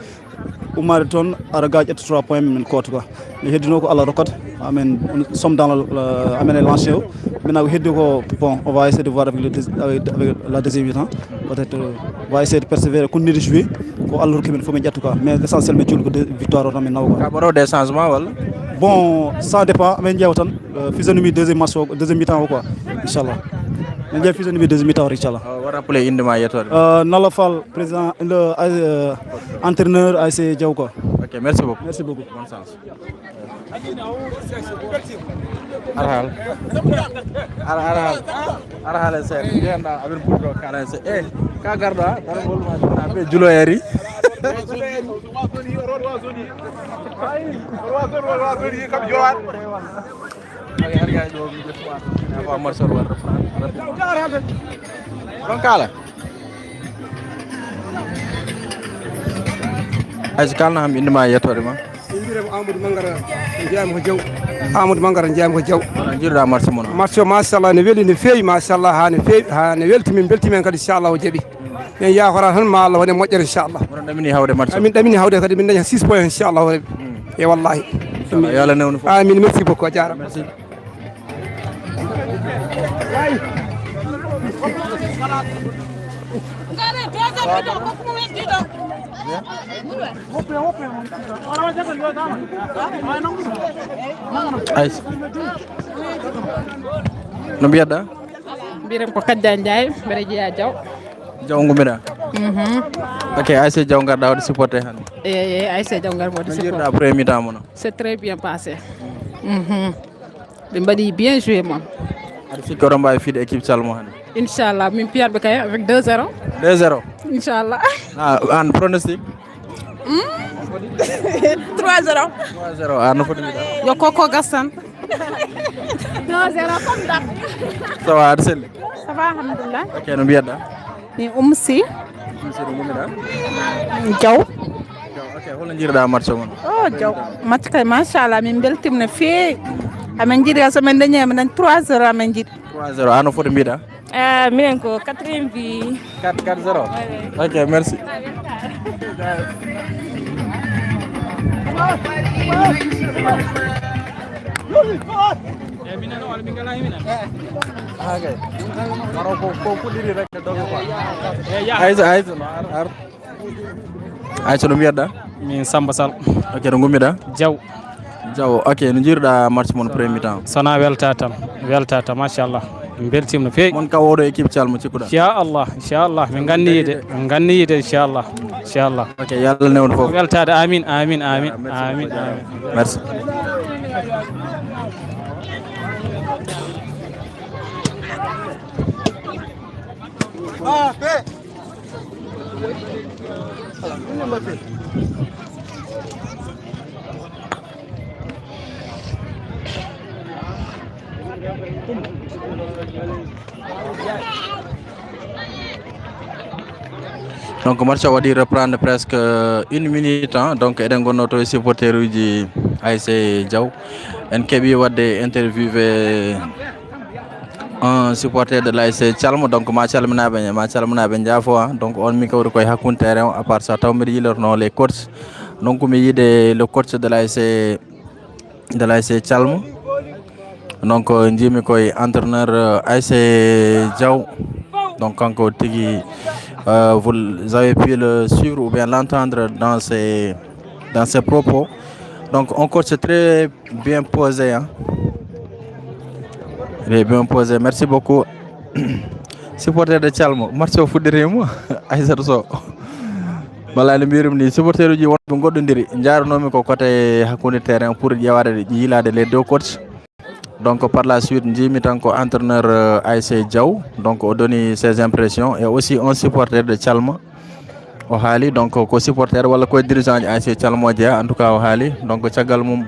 Ummaade toon ara ga ƴetta trois points min koota quoi. Mais heddino ko Allah rokkata. Amen, nous sommes dans le, le, amen e lancé o. Maintenant ko heddi ko, bon, on va essayer de voir avec le deuxi-, avec, avec la deuxième mi-temps. Peut-être, euh, on va essayer de persévérer, continuer de jouer. Ko Allah rokki men fof min ƴetta quoi. Mais l'essentiel min cuuɗi ko de-, victoire o tan min nawa quoi. Ka mbaɗo des changements walla? Bon, ça dépend, min ƴeewa tan, euh, physionomie deuxième match o, deuxième mi-temps o quoi. Inchallah. Min ƴeewa physionomie deuxième mi-temps o inchallah. Euh, wa rappelé inde ma e yettoode. Euh, Nalla Fall, président, le, euh, entraîneur A S C Diaw quoi. Ok, merci beaucoup. Merci beaucoup. Bonne chance. Arhal. Arhal. Arhal e seeɗa. Mbiyanɗa amin ɓurɗo kala e seeɗa. Eh, ka garɗo ha? Tan bolma be julo yari. Ɗon kala. Ayso, kalna kam innde ma e yettoode ma. Min mbiyetee ko Amadou Mangara, jeeyam ko Jaw. Amadou Mangara, jeeyam ko Jaw. Hono njiiruɗaa match mon o? Match o, machallah, ne weli, ne feewi, machallah, haa ne feewi, haa ne welti min, belti men kadi, inchallah, o jaɓi. Min yaakora tan ma Allah waɗe moƴƴere, inchallah. Oɗon ɗamini hawde match o? Amin ɗamini hawde kadi, min daña six points, inchallah, rabbi. Hmm. E wallahi. Inchallah, yo Allah newnu fof. Amin, merci beaucoup, a jaaraama. Merci. Aysa. No mbiyatɗa? Mbiyetee ko Kadja Ndiaye, mbeɗa jeyaa Jaw. Jaw ngummiɗa? Mhm. Ok, A S C Jaw ngarɗa waɗde supporté hannde? Eyi, eyi, A S C Jaw ngarmi waɗde supporté. No njiiruɗa premier mi-temps mon o? C'est très bien passé. Mhm. Ɓe mbaɗi bien joué moom. Aɗa sikki oɗon mbaawi fiide équipe Calmo hannde? Inchallah, min piyatɓe kay avec deux zéro. Deux zéro? Inchallah. Ah, an pronostic? Hmm? Trois zéro. Trois zéro, ah, no foti mbiɗa? Yo koko gas tan. Deux zéro comme d'hab. Ça va, aɗa selli? Ça va, alhamdulillah. Ok, no mbiyatɗa? Min Oumou Sy. Oumou Sy, no ngummiɗa? Jaw. Jaw, ok, hol no njiiruɗa match o mon? Oh, Jaw. Match kay, machallah, min mbeltima no feewi. Amin njiɗi, so min dañi, min dañi trois zéro, amin njiɗi. Trois zéro, an no foti mbiɗa? Eh, minen ko quatrième bi. Quatre, quatre zéro? Ouais, ouais. Ok, merci. Ah, ok. Maro ko, ko fuɗɗiri rek, dogo quoi. Aysa, Aysa, no, ar, ar. Aysa, no mbiyatɗa? Min Samba Sall. Ok, no ngummiɗa? Jaw. Jaw, ok, no njiiruɗa match mon premier mi-temps? Sona welta tan, welta tan, machallah. Min mbeltima no feewi. Mon ka oɗo équipe Calmo cikkuɗa? Inchallah, inchallah. Min nganni yiide, min nganni yiide, inchallah. Inchallah. Ok, yo Allah newnu fof. Weltade, amin, amin, amin, amin, amin. Merci. Donc match o waɗi reprendre presque une minute, hein. Donc eɗen gonno to e supporter uji A S C Diaw. En keeɓi waɗde interviewé un supporter de l'A S C Calmo, donc ma calminaɓe, ma calminaɓe njaafo, hein. Donc on mi kawri koye hakkunde terrain o, à part ça taw mbiɗa yiilorno les coachs. Donc mi yiide le coach de l'A S C, de l'A S C Calmo. Donc euh, njiimi koye entraîneur euh, A S C Diaw. Donc kanko tigi, euh, vous avez pu le suivre ou bien l'entendre dans ses, dans ses propos. Donc un coach très bien posé, hein. Il est bien posé. Merci beaucoup. Supporter de Calmo, match o fuɗɗirimo. Aissata Sow. Wallay no mbirum ni, supporter uji wonɓe goɗɗondiri. Njaaranomi ko côté hakkunde terrain pour ƴeewade, yiilade les deux coachs. Donc par la suite njiimi tan ko entraîneur euh, A S C Diaw. Donc o doni ses impressions et aussi un supporter de Calmo. O haali donc ko supporter walla ko dirigeant ji A S C Calmo jeeya, en tout cas o haali. Donc caggal mum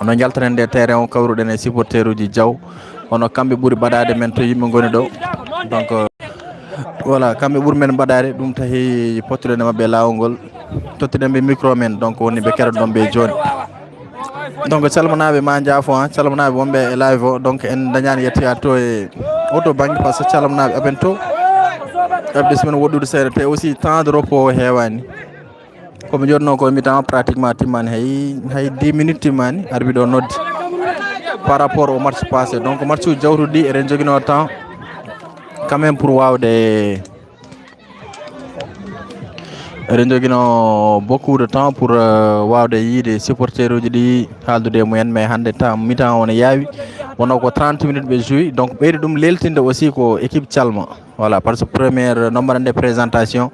no njaltaten nde terrain o, kawruɗen e supporter uji Diaw, kono kamɓe ɓuri mbaɗade men to yimɓe ngoni ɗo. Donc euh, voilà, kamɓe ɓuri men mbaɗade, ɗum tahi pottuɗen e maɓɓe laawol ngol, tottiɗen ɓe micro men, donc woni ɓe keɗoɗon ɓe joni. Donc calmanaɓe ma njaafo, hein, calmanaɓe wonɓe e live o. Donc en dañani yettoyade to e oto banggue, par ce que calmanaɓe aɓen to. Eɓe ɓesmen woɗɗude seeɗa, te aussi temps de repos o heewani. Komi jotno ko mi-temps pratiquement timmani, hay hay dix minutes timmani, arbitre o noddi par rapport au match passé. Donc match uji jawtuɗi eɗen joguino temps quand même pour wawde, eɗen joguino beaucoup de temps pour euh, wawde yiide supporter uji ɗi, haaldude e mumen, mais hande temps mi-temps o ne yaawi, wonno ko trente minutes ɓe joué. Donc ɓeydi ɗum leltinde aussi ko équipe Calmo, voilà, par ce que première nombre de présentation.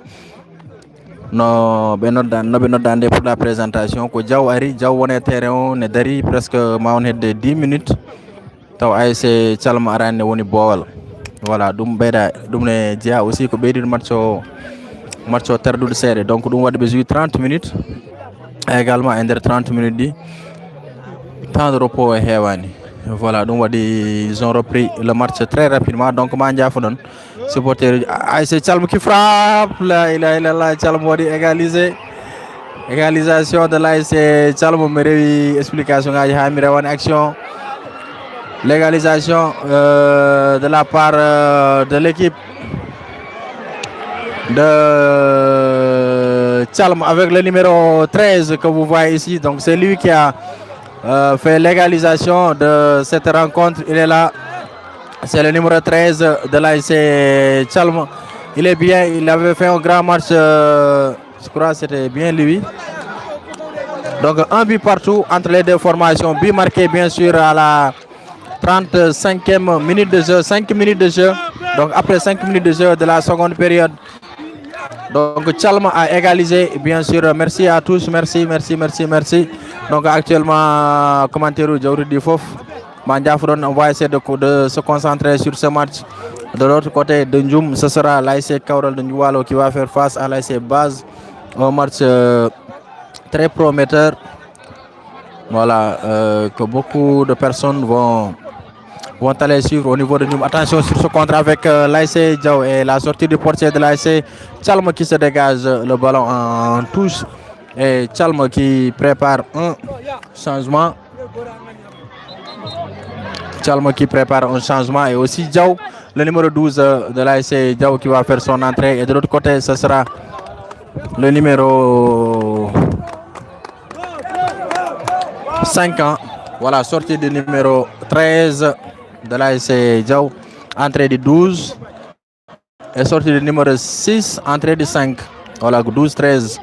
No ɓe nodda, no ɓe nodda nde pour la présentation, ko Diaw ari, Diaw woni e terrain o, ne dari presque ma won hedde dix minutes. Taw A S C Calma arani ne woni boowal. Voilà, ɗum ɓeyda, ɗum ne jeeya aussi ko ɓeydude match o, match o tardude seeɗa. Donc ɗum waɗi ɓe joué trente minutes. Également e nder trente minutes ɗi, temps de repos o heewani. Voilà, ɗum waɗi ils ont repris le match très rapidement. Donc ma jaafoɗon supporter A S C Calma qui frappe, la ilaha illallah, Calma waɗi égalisé. Égalisation de l'A S C Calma, mi rewi explication ngaji ha mi rewan action. L'égalisation euh, de la part euh, de l'équipe de Calma avec le numéro treize que vous voyez ici. Donc c'est lui qui a euh, fait l'égalisation de cette rencontre. Il est là. C'est le numéro treize de l'A S C Calma. Il est bien, il avait fait un grand match. Euh, je crois que c'était bien lui. Donc un but partout entre les deux formations. But marqué bien sûr à la trente-cinquième minute de jeu, cinq minutes de jeu. Donc après cinq minutes de jeu de la seconde période. Donc Calma a égalisé, bien sûr. Merci à tous, merci, merci, merci, merci. Donc actuellement, commentaire Diawri Fof. Ma jaafoɗon, on va essayer de, de se concentrer sur ce match. De l'autre côté de Ndjoum, ce sera l'A S C Kawral de Ndjouwalo qui va faire face à l'A S C Base. Un match euh, très prometteur. Voilà, euh, que beaucoup de personnes vont, vont aller suivre au niveau de Ndjoum. Attention sur ce contre avec euh, l'A S C Diaw et la sortie du portier de l'A S C Calma qui se dégage le ballon en touche. Et Calma qui prépare un changement. Calma qui prépare un changement et aussi Diaw, le numéro douze de l'A S C Diaw qui va faire son entrée. Et de l'autre côté, ce sera le numéro cinq ans. Voilà, sortie du numéro treize de l'A S C Diaw, entrée du douze. Et sortie du numéro six, entrée du cinq. Voilà, douze treize.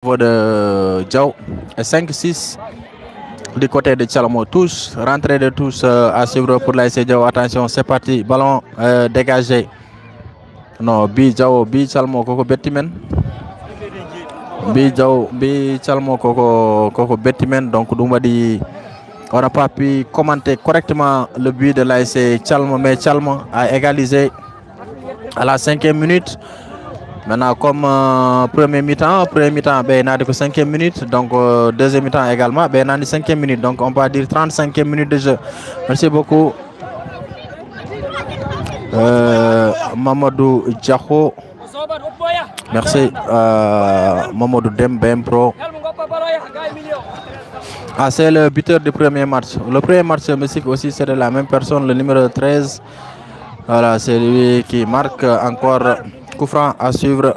Niveau de Diaw. Et cinq six du côté de Calma. Tous, rentrée de tous euh, à suivre pour l'A S C Diaw. Attention, c'est parti. Ballon euh, dégagé. Non, bi Diaw, bi Calma, koko betti men. Bi Diaw, bi Calma, koko, koko betti men. Donc, ɗum waɗi, on n'a pas pu commenter correctement le but de l'A S C Calma, mais Calma a égalisé à la cinquième minute. Maintenant, comme euh, premier mi-temps, premier mi-temps, ben, il a cinquième minute. Donc, euh, deuxième mi-temps également, ben, il a cinquième minute. Donc, on peut dire trente-cinquième minute de jeu. Merci beaucoup. Euh, Mamadou Diakho. Merci. Euh, Mamadou Dem, B M Pro. Ah, c'est le buteur du premier match. Le premier match, Mexique aussi, c'est de la même personne, le numéro treize. Voilà, c'est lui qui marque encore. Coup franc à suivre.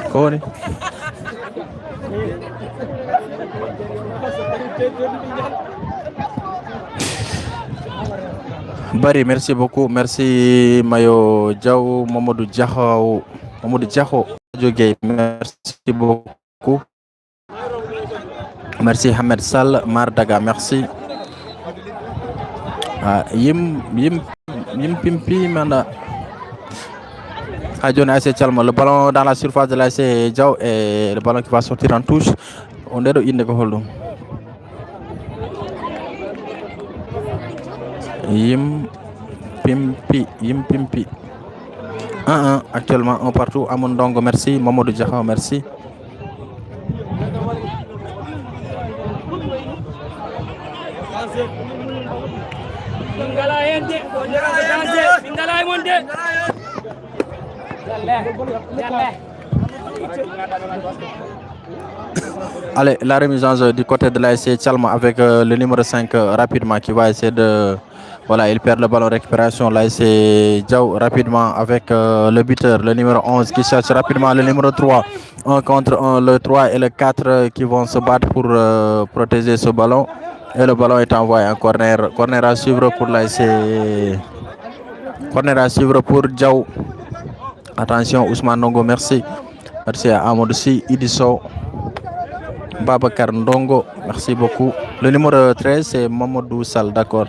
Ko woni? Bari, merci beaucoup. Merci Mayo Diaw, Mamadou Diakho, Mamadou Diakho, Joguey, merci beaucoup. Merci Ahmed Sall, Mar Daga, merci. Ah, yim, yim, yim pimpi mana. Ha joni A S C Calma, le ballon dans la surface de l'A S C Diaw et le ballon qui va sortir en touche. On est in ko holɗum? Yim pimpi, yim pimpi. Un un actuellement, un partout. Amadou Ndongo, merci. Mamadou Diakha, merci. Min ngala hen de, min ngala hen de. Allez, la remise en jeu du côté de l'A S C Calma avec euh, le numéro cinq euh, rapidement qui va essayer de voilà, il perd le ballon, récupération. Là, c'est Diaw rapidement avec euh, le buteur, le numéro onze qui cherche rapidement le numéro trois. Un contre un, le trois et le quatre qui vont se battre pour euh, protéger ce ballon. Et le ballon est envoyé en corner. Corner à suivre pour l'A S C. Corner à suivre pour Diaw. Attention, Ousmane Ndongo, merci. Merci à Amadou Sy, Idi Sow, Babacar Ndongo, merci beaucoup. Le numéro treize, c'est Mamadou Sall, d'accord.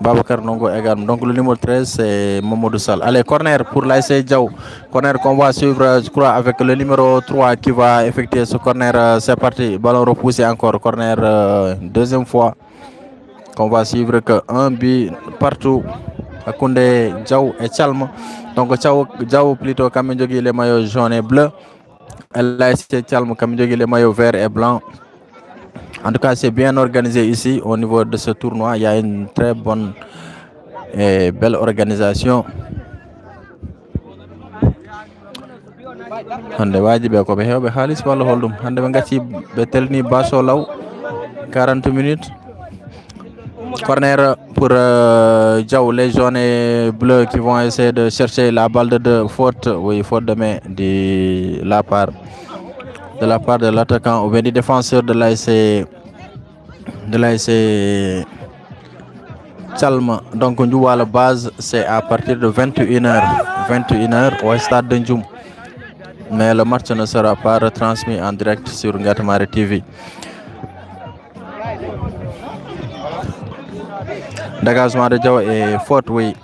Babacar Ndongo également. Donc le numéro treize, c'est Mamadou Sall. Allez, corner pour l'A S C Diaw. Corner qu'on va suivre, je crois, avec le numéro trois qui va effectuer ce corner. Euh, c'est parti. Ballon repoussé encore. Corner, euh, deuxième fois qu'on va suivre que un but partout. Hakkunde Diaw et Calma. Donc Diaw, Diaw plutôt, kamɓe jogii les maillots jaunes et bleus. L'A S C Calma, kamɓe jogii les maillots verts et blancs. En tout cas, c'est bien organisé ici au niveau de ce tournoi. Il y a une très bonne et belle organisation. Hande waji ɓe ko ɓe hewɓe haalis walla holɗum? Hande ɓe gacci, ɓe telni baso law. Quarante minutes. Corner pour, euh, Diaw, les jaunes et bleus qui vont essayer de chercher la balle de, de faute. Oui, faute de main de la part, de la part de l'attaquant ou bien du défenseur de l'A S C, de l'A S C Calma. Donc, Ndiouwalo base, c'est à partir de vingt et une heures. Vingt et une heures au stade de Ndioum. Mais le match ne sera pas retransmis en direct sur Ngatamari T V. Dégagement de Diaw et faute, oui.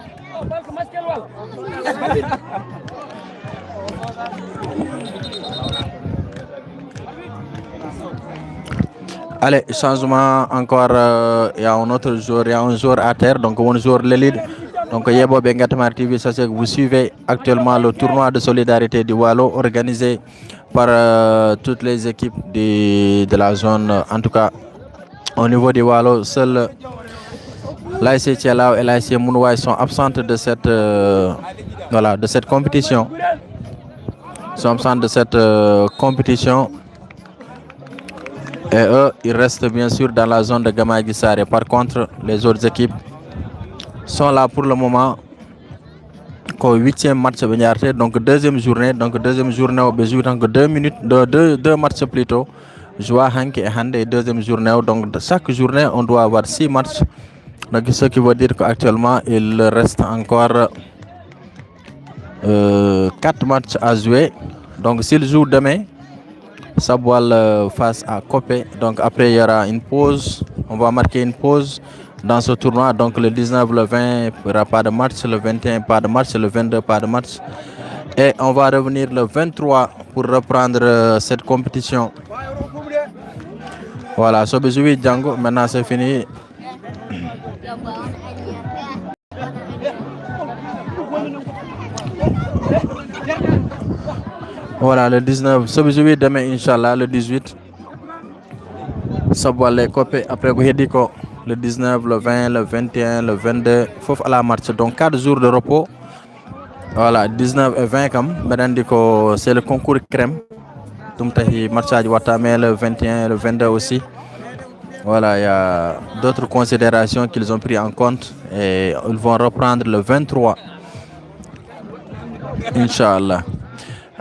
Allez, changement encore, euh, il y a un autre joueur, il y a un joueur à terre, donc un joueur l'élite. Donc, Yebo Bengatmar T V, sachez que vous suivez actuellement le tournoi de solidarité du Waalo organisé par, euh, toutes les équipes de, de la zone. En tout cas, au niveau du Waalo, seul l'A S C Thielao et l'A S C Mounouaye sont absentes de cette, euh, voilà, de cette compétition. Sont absentes de cette, euh, compétition. Et eux, ils restent bien sûr dans la zone de Gamaji Sarr. Par contre, les autres équipes sont là pour le moment. Ko huitième match ɓe jarate, donc deuxième journée, donc deuxième journée o ɓe joue tan ko deux minutes, deux, deux, deux matchs plutôt, joua hanki e hande e deuxième journée o. Donc, de chaque journée on doit avoir six matchs. Donc, ce qui veut dire qu'actuellement il reste encore, euh, quatre matchs à jouer. Donc, s'il joue demain, Sabwal, euh, face à Copé. Donc après, il y aura une pause. On va marquer une pause dans ce tournoi. Donc le dix-neuf, le vingt, il n'y aura pas de match. Le vingt et un, pas de match. Le vingt-deux, pas de match. Et on va revenir le vingt-trois pour reprendre, euh, cette compétition. Voilà, so ɓe joue janngo, maintenant c'est fini. Voilà, le dix-neuf, so ɓe joue demain, inchallah, le dix-huit. Sabwal e Copé, après ko heddi ko le dix-neuf, le vingt, le vingt et un, le vingt-deux, fof ala match. Donc quatre jours de repos. Voilà, dix-neuf et vingt kam, mbeɗa anndi ko c'est le concours crème. Ɗum tahi match aji watta, mais le vingt et un, le vingt-deux aussi. Voilà, il y a d'autres considérations qu'ils ont pris en compte et ils vont reprendre le vingt-trois. Inchallah.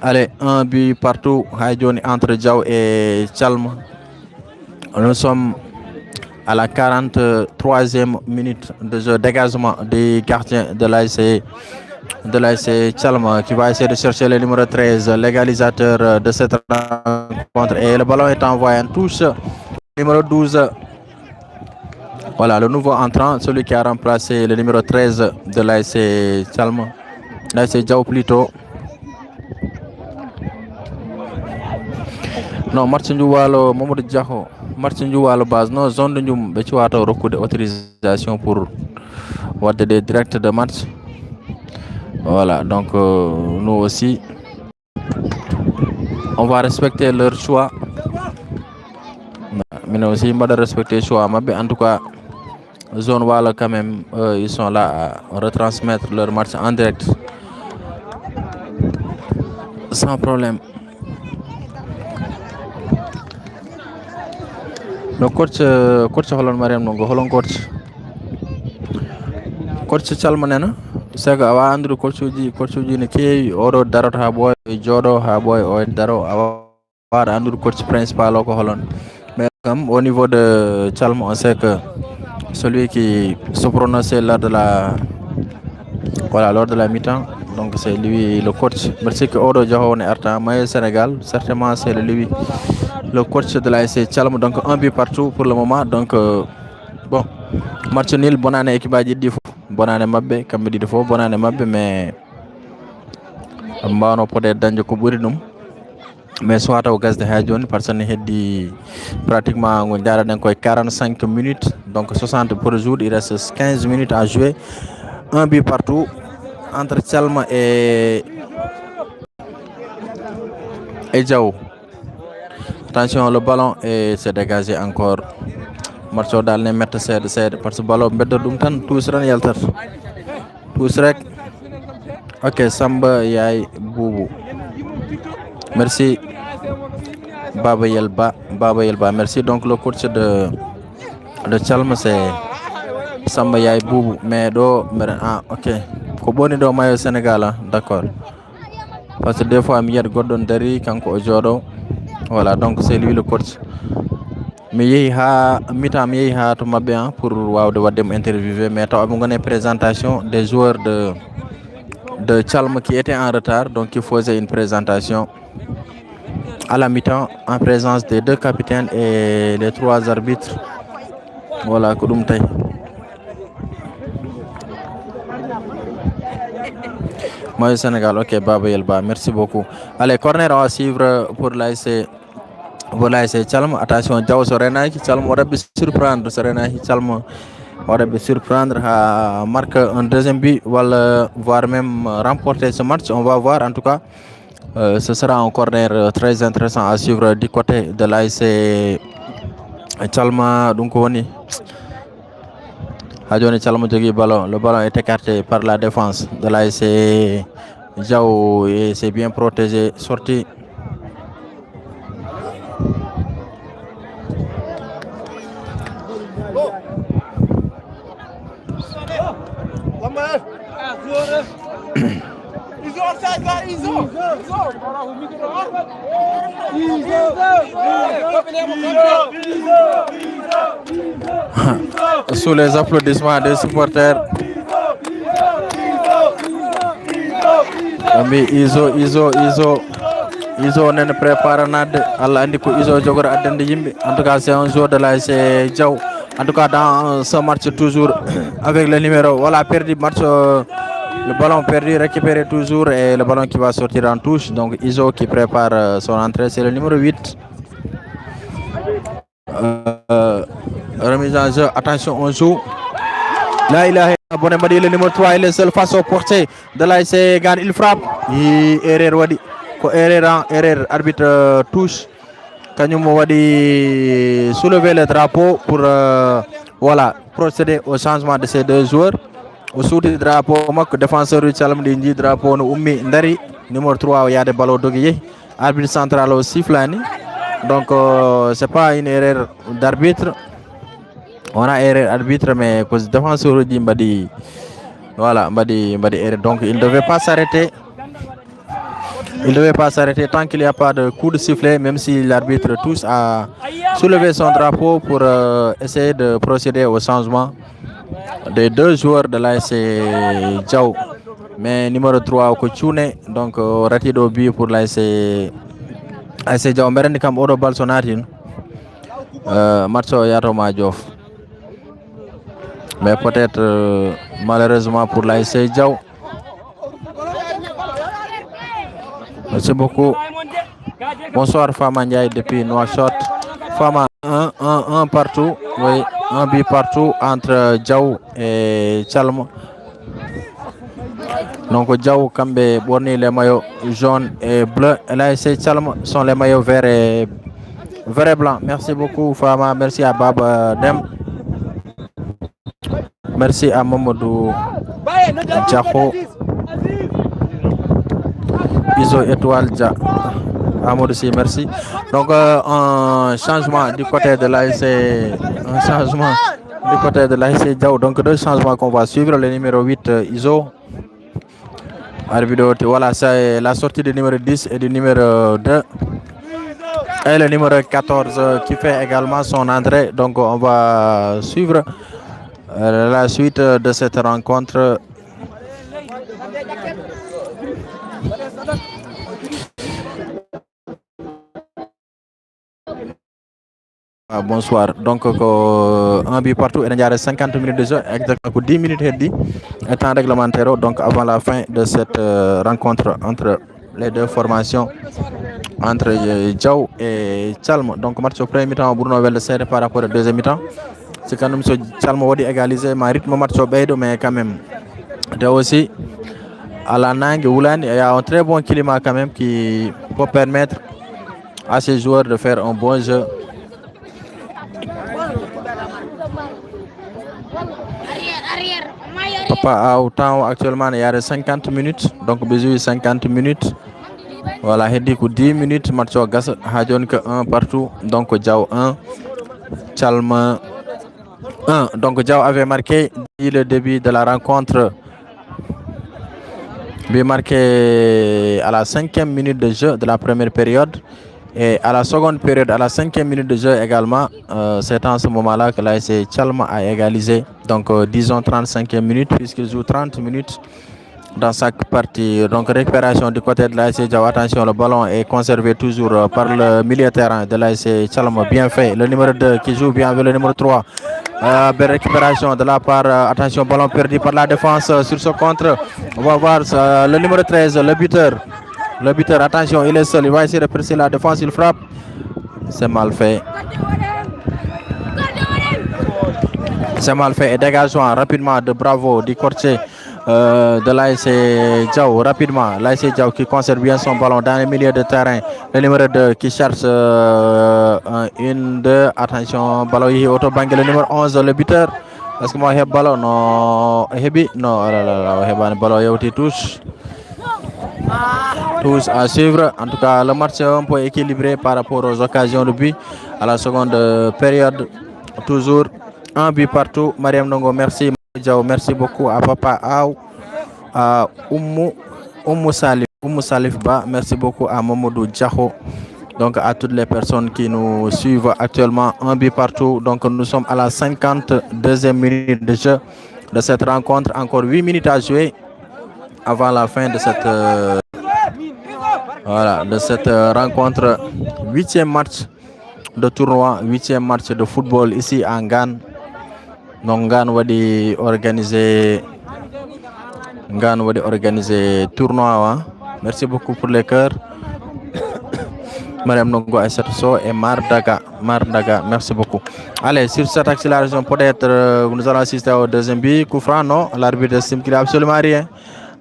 Allez, un but partout. Hay joni entre Diaw et Calma. Nous sommes à la quarante-troisième minute de jeu. Dégagement du gardien de l'A S C, de l'A S C Calma, qui va essayer de chercher le numéro treize, l'égalisateur de cette rencontre. Et le ballon est envoyé en touche. Numéro douze. Voilà, le nouveau entrant, celui qui a remplacé le numéro treize de l'A S C Calma. L'A S C Diaw plutôt. Non, match Ndiouwalo, Mamadou Diakho. Match Ndiouwalo base. Non, zone de Ndioum, ɓe cuwata rokkude autorisation pour wadde des directs de match. Voilà, donc, euh, nous aussi, on va respecter leur choix. Minen aussi, mbaɗa respecter choix maɓɓe. En tout cas, Zone Waalo quand même, euh, ils sont là à retransmettre leur match en direct. Sans problème. No coach, euh, coach holon Mariam Ndongo, holon coach? Coach Calma nena, c'est que awa andude coach uji, coach uji ne keewi, oɗo darota ha ɓooya, jooɗo ha ɓooya, o daro, awa waɗa andude coach principal o ko holon. Mais kam, au niveau de Calma, on sait que celui qui se prononçait lors de la, voilà, lors de la mi-temps. Donc c'est lui le coach. Merci que Odo Diaho ne arta maillot Sénégal. Certainement c'est lui le coach de l'A S C Calme. Donc un but partout pour le moment. Donc euh, bon, match nul, bonne année équipe Didi. Bonne année Mabé, comme dit faux, bonne année Mabé, mais mbawno peut-être dañde ko ɓuri ɗum. Mais soit taw gasde ha joni, par ce que ne heddi pratiquement ngo jaraɗen koye quarante-cinq minutes, donc soixante pour le jour, il reste quinze minutes à jouer. Un but partout entre Calme et, et Diaw. Attention, le ballon et c'est dégagé encore. Match o dal ne metta seeɗa seeɗa, par ce que ballon beddo ɗum tan, tous ran yaltat. Tous rek. Ok, Samba Yaay Boubou. Merci. Baba Yelba, Baba Yelba, merci. Donc le coach de de Calme, c'est Samba Yaay Boubou. Mais ɗo mbeɗen, ah, ok, ko ɓoni ɗo maillot Sénégal, ah, d'accord. Par ce que des fois mi yiyat goɗɗo ne dari, kanko o jooɗo. Voilà, donc c'est lui le coach. Mi yehi ha mi-temps, mi yehi ha to maɓɓe, hein, pour wawde wadde mo interviewé, mais taw aɓe gone présentation des joueurs de de Calme qui était en retard, donc il faisait une présentation à la mi-temps en présence des deux capitaines et les trois arbitres. Voilà, ko ɗum tawi. Maillot Sénégal, ok, Baba Yelba, merci beaucoup. Allez, corner à suivre pour l'A S C, pour l'A S C Calme. Attention, Diaw, so renaki Calme, o rabbi surprendre, so renaki Calme, o rabbi surprendre, ha marque un deuxième but, wala voire même remporter ce match. On va voir, en tout cas, euh, ce sera un corner, euh, très intéressant à suivre du côté de l'A S C Calme. Donc, on est Ha joni Calme jogui ballon. Le ballon est écarté par la défense de l'A S C Diaw et c'est bien protégé. Sorti. Sous les applaudissements des supporters. Ɓe mbi Izo, Izo, Izo. Izo nene prépare nadde. Allah andi ko Izo jogora addande yimɓe. En tout cas, c'est un joueur de l'A S C Diaw. En tout cas, dans ce match, toujours avec le numéro, voilà, perdu match, euh, le ballon perdu, récupéré toujours, et le ballon qui va sortir en touche. Donc, Izo qui prépare, euh, son entrée, c'est le numéro huit. Euh, remise en jeu, attention, on joue. La ilaha illallah, bon, mbaɗi le numéro trois, il est seul face au portier de l'A S C Gane, il frappe. Et erreur waɗi. Ko erreur, hein, erreur, arbitre, euh, touche. Kañum o waɗi soulever le drapeau pour, euh, voilà, procéder au changement de ces deux joueurs. O suuti drapeau makko, défenseur uji Calme ɗi jii drapeau no ummi, dari. Numéro trois o yaade ballon, dogi yehi. Arbitre central o siflani. Donc, euh, c'est pas une erreur d'arbitre. On a erreur arbitre, mais ko défenseur uji mbaɗi, voilà, mbaɗi, mbaɗi erreur. Donc, il ne devait pas s'arrêter. Il ne devait pas s'arrêter tant qu'il n'y a pas de coup de sifflet, même si l'arbitre touche à soulever son drapeau pour, euh, essayer de procéder au changement des deux joueurs de l'A S C Diaw. Mais numéro trois ko Cuune, donc, euh, ratiɗo but pour l'A S C, A S C Diaw. Mbeɗa anndi kam oɗo bal so naati, euh, match o yato ma joof. Mais peut-être, euh, malheureusement pour l'A S C Diaw. Merci beaucoup. Bonsoir Fama Ndiaye depuis Nouakchott. Fama, un, un, un partout. Oui, un but partout entre Diaw et Calme. Donc Diaw, kamɓe ɓorni les maillots jaunes et bleus. L'A S C Calme sont les maillots verts et, verts et blancs. Merci beaucoup Fama. Merci à Baba Dem. Merci à Mamadou Diakho. Iso Étoile Dia. Amadou Sy, merci. Donc, euh, un changement du côté de l'A S C, un changement du côté de l'A S C Diaw. Donc, deux changements qu'on va suivre. Le numéro huit, euh, Iso. Arbitre, voilà, c'est la sortie du numéro dix et du numéro deux. Et le numéro quatorze, euh, qui fait également son entrée. Donc, on va suivre. Euh, la suite de cette rencontre. Ah, bonsoir. Donc, ko un but partout, eɗen jaara cinquante minutes de jeu, exactement ko dix minutes heddi e temps réglementaire o. Donc, avant la fin de cette euh, rencontre entre les deux formations, entre euh, Diaw et Calma. Donc, match au premier mi-temps o ɓurno welde seeɗa par rapport au deuxième mi-temps. C'est quand même so Calma waɗi égalisé, ma rythme match o ɓeydo, mais quand même, de aussi, ala nangue wulani, il y a un très bon climat quand même qui peut permettre à ces joueurs de faire un bon jeu. Papa Aw, temps actuellement, il y a cinquante minutes. Donc, bisous, cinquante minutes. Voilà, heddi ko dix minutes, match o gasa. Ha joni que un partout. Donc, Diaw un, Calma un. Donc, Diaw avait marqué dès le début de la rencontre. But marqué à la cinquième minute de jeu de la première période. Et à la seconde période, à la cinquième minute de jeu également, euh, c'est en ce moment-là que l'A S C Calma a égalisé. Donc, euh, disons trente-cinquième minute, puisqu'il joue trente minutes dans chaque partie. Donc, récupération du côté de l'A S C Diaw. Attention, le ballon est conservé toujours euh, par le milieu de terrain de l'A S C Calma. Bien fait. Le numéro deux qui joue bien avec le numéro trois. Euh, belle récupération de la part. Euh, attention, ballon perdu par la défense euh, sur ce contre. On va voir euh, le numéro treize, le buteur. Le buteur, attention, il est seul. Il va essayer de presser la défense. Il frappe. C'est mal fait. C'est mal fait. Et dégagement rapidement de Bravo, du quartier euh, de l'A S C Diaw. Rapidement, l'A S C Diaw qui conserve bien son ballon dans le milieu de terrain. Le numéro deux qui cherche euh, un, une, deux. Attention, ballon ici, auto bangé. Le numéro onze, le buteur. Est-ce que moi, ballon? Non, hebi? Non, oh là là là, ballon, il y a touche. Tous à suivre. En tout cas, le match est un peu équilibré par rapport aux occasions de but. À la seconde euh, période, toujours un but partout. Mariam Ndongo, merci. Diaw, merci beaucoup à Papa Aw, à Oumou, Oumou Salif, Oumou Salif Ba, merci beaucoup à Mamadou Diakho. Donc à toutes les personnes qui nous suivent actuellement, un but partout. Donc nous sommes à la cinquante-deuxième minute de jeu de cette rencontre. Encore huit minutes à jouer avant la fin de cette, euh, voilà, de cette euh, rencontre. Huitième match de tournoi, huitième match de football ici à Ngane. Donc Ngane waɗi organisé, Ngane waɗi organisé tournoi. Merci beaucoup pour les cœurs. Mariam Nongo, Aïssatou Sow et Mar Daga. Mar Daga, merci beaucoup. Allez, sur cette accélération, peut-être euh, nous allons assister au deuxième but. Coup franc, non, l'arbitre estime qu'il n'y a absolument rien.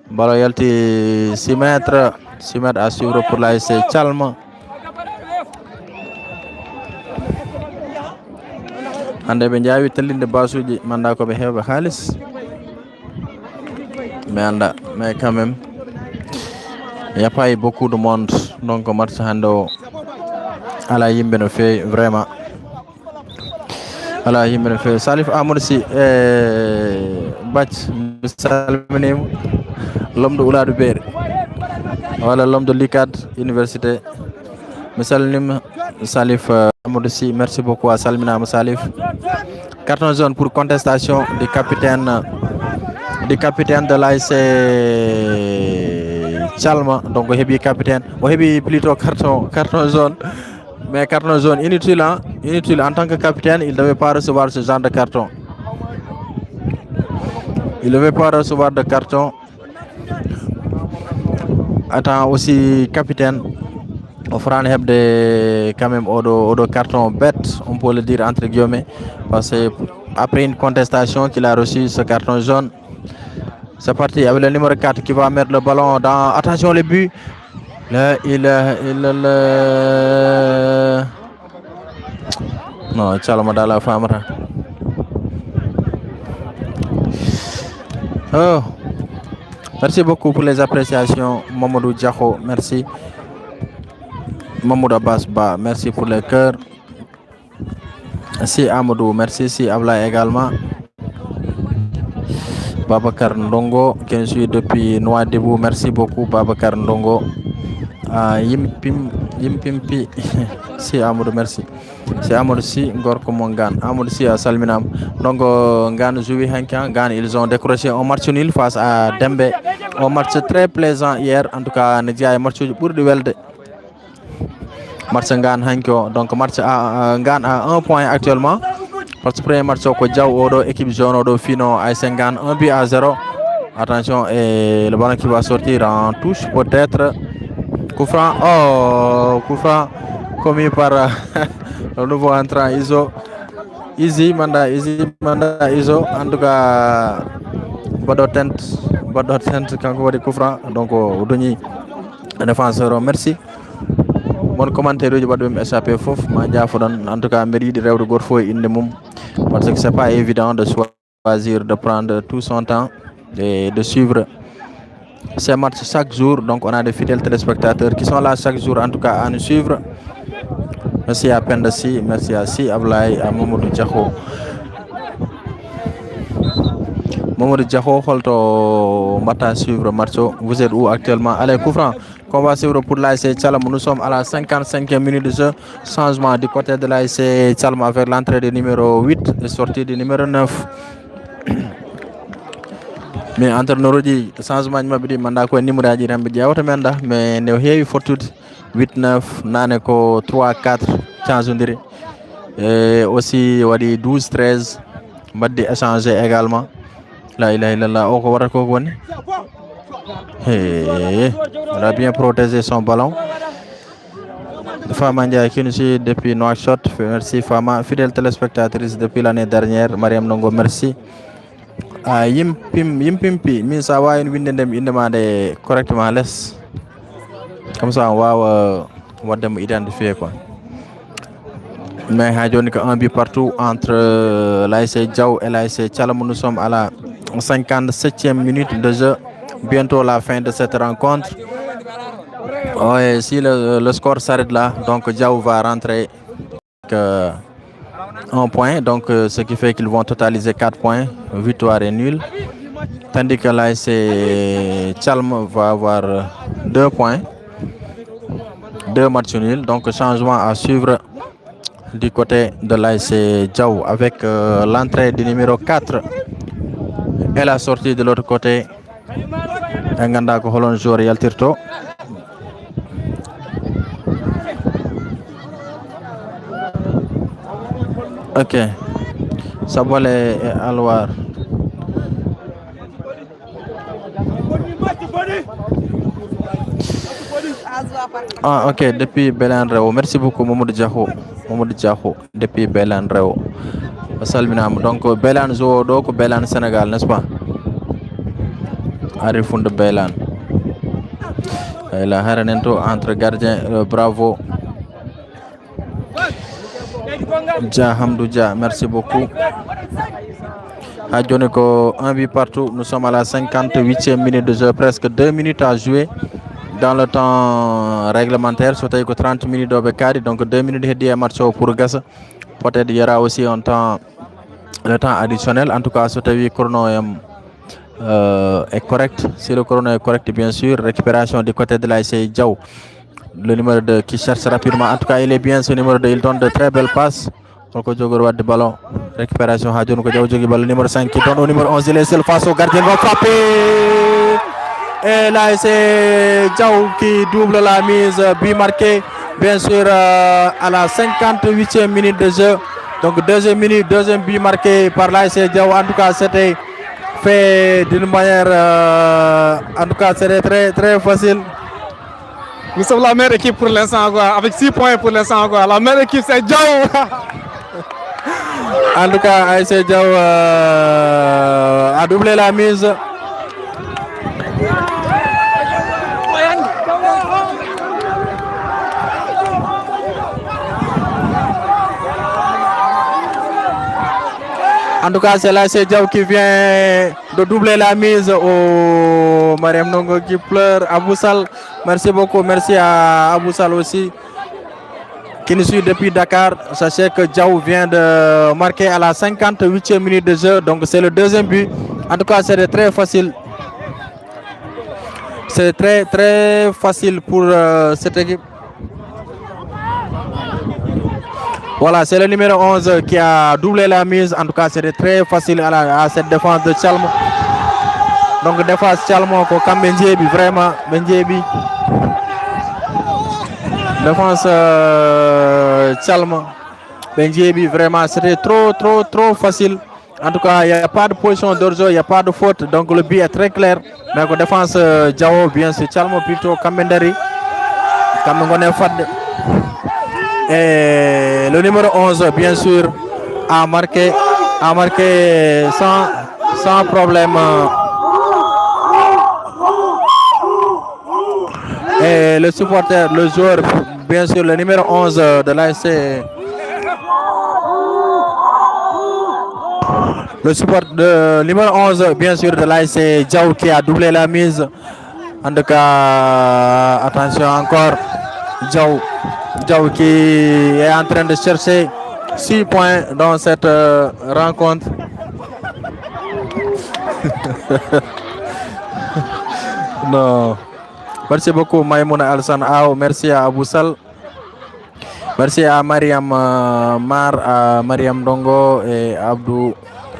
Ballon yalti six mètres, six mètres à suivre pour l'A S C Calma. Hannde ɓe njaawi tellinde basuuji, manda ko ɓe heewɓe haalis. Mais anda, mais quand même, il n'y a pas eu beaucoup de monde. Donc match hannde o ala yimɓe no feewi vraiment. Ala yimɓe no feewi. Salif Amadou Sy e Bac, mi salminima. Lomɗo Ulaadu Beere walla Lomɗo Likad Université. Mi salminima Salif euh, Amadou Sy, merci beaucoup, a salminama Salif. Carton jaune pour contestation du capitaine du capitaine de l'A S C Calma. Donc o heeɓi capitaine, o heeɓi plutôt carton, carton jaune. Mais carton jaune inutile, hein? Inutile. En tant que capitaine, il ne devait pas recevoir ce genre de carton. Il ne devait pas recevoir de carton. Attends aussi, capitaine, o fotaani heɓde quand même oɗo, oɗo carton bête, on peut le dire entre guillemets, parce que après une contestation qu'il a reçu ce carton jaune. C'est parti avec le numéro quatre qui va mettre le ballon dans. Attention, le but. La ilaha illallah. Non, Calma dal a famata. Oh. Merci beaucoup pour les appréciations, Mamadou Diakho. Merci. Mamadou Abbas Ba, merci pour les cœurs. Si Amadou, merci. Si Abla également. Babacar Ndongo, qui nous suit depuis Noidibou, merci beaucoup Babacar Ndongo. Ah, Yimpim, Yimpimpi, si Amadou, merci. C'est Amadou Sy, gorko mon Gaan. Amadou Sy, a salminaama. Donc, euh, Gaan joue hanki, hein. Gaan, ils ont décroché un match nul face à Dembe. Un match très plaisant hier. En tout cas, ne jeyaa e match uji ɓurɗi welde. Match Gaan hanki o. Donc, match à, euh, Gaan à un point actuellement. Parce que premier match o ko Diaw oɗo, équipe jaune oɗo fino A S C Gaan, un but à zéro. Attention, et le ballon qui va sortir en touche peut-être. Coup franc, oh, coup franc commis par, euh, le nouveau entrant Izo. Easy manda, easy manda Izo. En tout cas, baɗɗo tent, baɗɗo tent, kanko waɗi coup franc. Donc, o dañi défenseur o. Merci. Mon commentaire uji baɗɗo mi S A P fof, ma jaafoɗon. En tout cas, mbeɗa yiɗi rewde goto fof e innde mum. Parce que c'est pas évident de choisir de prendre tout son temps et de suivre ces matchs chaque jour. Donc, on a des fidèles téléspectateurs qui sont là chaque jour, en tout cas, à nous suivre. Merci à Penda Sy, merci à Sy Ablaye, à Mamadou Diakho. Mamadou Diakho, holto mbatta suivre match o? Vous êtes où actuellement? Allez, coup franc. Qu'on va suivre pour l'A S C Calamo. Nous sommes à la cinquante-cinquième minute de jeu. Changement du côté de l'A S C Calamo avec l'entrée du numéro huit et sortie du numéro neuf. Mais entraîneur uji, changement ji maɓɓe ɗi, mi anndaa ko e numéro aji tan ɓe ƴeewata, mi anndaa, mais ne heewi fottude. Huit neuf, naane ko trois quatre changeondiri. Et aussi waɗi douze treize, mbaɗdi échangé également. La ilaha illallah, o ko waɗata ko woni? He, on a bien protégé son ballon. Fama Ndiaye qui nous suit depuis Nouakchott, merci Fama. Fidèle téléspectatrice depuis l'année dernière, Mariam Ndongo, merci. A yimpim, yimpimpi, min sa wawi winde ndem inde ma nde correctement les. Comme ça, on wawa waɗde mo identifier quoi. Mais ha joni ko un but partout entre, euh, l'A S C Diaw et l'A S C Calamo. Nous sommes à la cinquante-septième minute de jeu. Bientôt la fin de cette rencontre. Oh, et si le, le score s'arrête là, donc Diaw va rentrer avec, euh, un point. Donc, euh, ce qui fait qu'ils vont totaliser quatre points. Victoire et nul. Tandis que l'A S C Calamo va avoir, euh, deux points. Deux matchs nuls. Donc, changement à suivre du côté de l'A S C Diaw avec, euh, l'entrée du numéro quatre et la sortie de l'autre côté. En ganda ko holon joueur yaltirto. Ok. Sabole e Alwar. Ah, ok, depuis Belen Rewo. Merci beaucoup, Mamadou Diakho. Mamadou Diakho, depuis Belen Rewo. A salminaama. Donc, Belen joue ɗo ko Belen Sénégal, n'est-ce pas? Ari funde Belen. Et la hare nen to entre gardien, euh, bravo. Dia Hamdou Dia, merci beaucoup. Ha joni ko un but partout. Nous sommes à la cinquante-huitième minute de jeu, presque deux minutes à jouer dans le temps réglementaire. So tawi ko trente minutes ɗo ɓe kaari, donc deux minutes heddi e match o pour gasa. Peut-être il y aura aussi un temps, le temps additionnel. En tout cas, so tawi chrono em, euh, est correct, si le chrono est correct, bien sûr, récupération du côté de l'A S C Diaw. Le numéro deux qui cherche rapidement. En tout cas, il est bien, ce numéro deux. Il donne de très belles passes. Holko jogori wadde ballon. Récupération ha joni ko Diaw jogi ballon. Numéro cinq qui donne au numéro onze. Il est seul face au gardien. Il va frapper. Et l'A S C Diaw qui double la mise. But marqué, bien sûr, euh, à la cinquante-huitième minute de jeu. Donc, deuxième minute, deuxième but marqué par l'A S C Diaw. En tout cas, c'était fait d'une manière, euh, en tout cas, c'était très, très facile. Nous sommes la meilleure équipe pour l'instant, quoi. Avec six points pour l'instant, quoi. La meilleure équipe, c'est Diaw. En tout cas, A S C Diaw, euh, a doublé la mise. En tout cas, c'est l'A S C Diaw qui vient de doubler la mise. Oh, Mariam Ndongo qui pleure. Abou Sall, merci beaucoup. Merci à Abou Sall aussi, qui nous suit depuis Dakar. Sachez que Diaw vient de marquer à la cinquante-huitième minute de jeu. Donc, c'est le deuxième but. En tout cas, c'est très facile. C'est très, très facile pour, euh, cette équipe. Voilà, c'est le numéro onze qui a doublé la mise. En tout cas, c'était très facile à, la, à cette défense de Chalma. Donc, défense Chalma, ko kamɓe njeeɓi vraiment, ɓe njeeɓi. Défense euh, Chalma, ɓe njeeɓi vraiment, c'était trop, trop, trop facile. En tout cas, il n'y a pas de position d'orzo, il n'y a pas de faute. Donc le but est très clair. Mais ko défense euh, Diawo, bien sûr, Chalmo plutôt Kamendari. Kamengone Fad. Et le numéro onze, bien sûr, a marqué, a marqué sans, sans problème. Et le supporter, le joueur, bien sûr, le numéro onze de l'A S C. Le support de numéro onze, bien sûr, de l'A S C Diaw qui a doublé la mise. En tout cas, attention encore. Diaw, Diaw qui est en train de chercher six points dans cette euh, rencontre. Non. Merci beaucoup, Maïmouna Alsan Ao. Merci à Abou Sal. Merci à Mariam euh, Mar, à Mariam Dongo et Abdou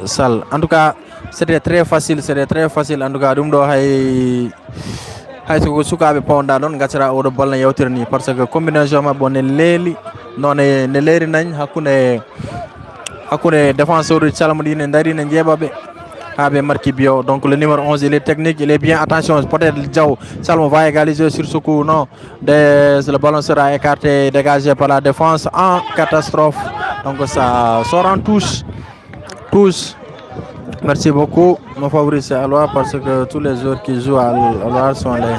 Sal. En tout cas, c'était très facile, c'était très facile. En tout cas, ɗum ɗo hay hay soko sukaɓe pawnda ɗon gaccata oɗo bal ne yewtere ni, par ce que combinaison mabɓe on ne leeli, non ne ne leeri nañ hakkunde hakkunde défenseur uji Calma ɗi ne dari ne jeeɓa ɓe ha ɓe marki bio. Donc le numéro onze, il est technique, il est bien, attention, peut-être Diaw, Calma va égaliser sur ce coup, non, de, le ballon sera écarté, dégagé par la défense en catastrophe. Donc ça sort en touche. Tous. Merci beaucoup, mon favori c'est Alwar, parce que tous les joueurs qui jouent à Alwar sont les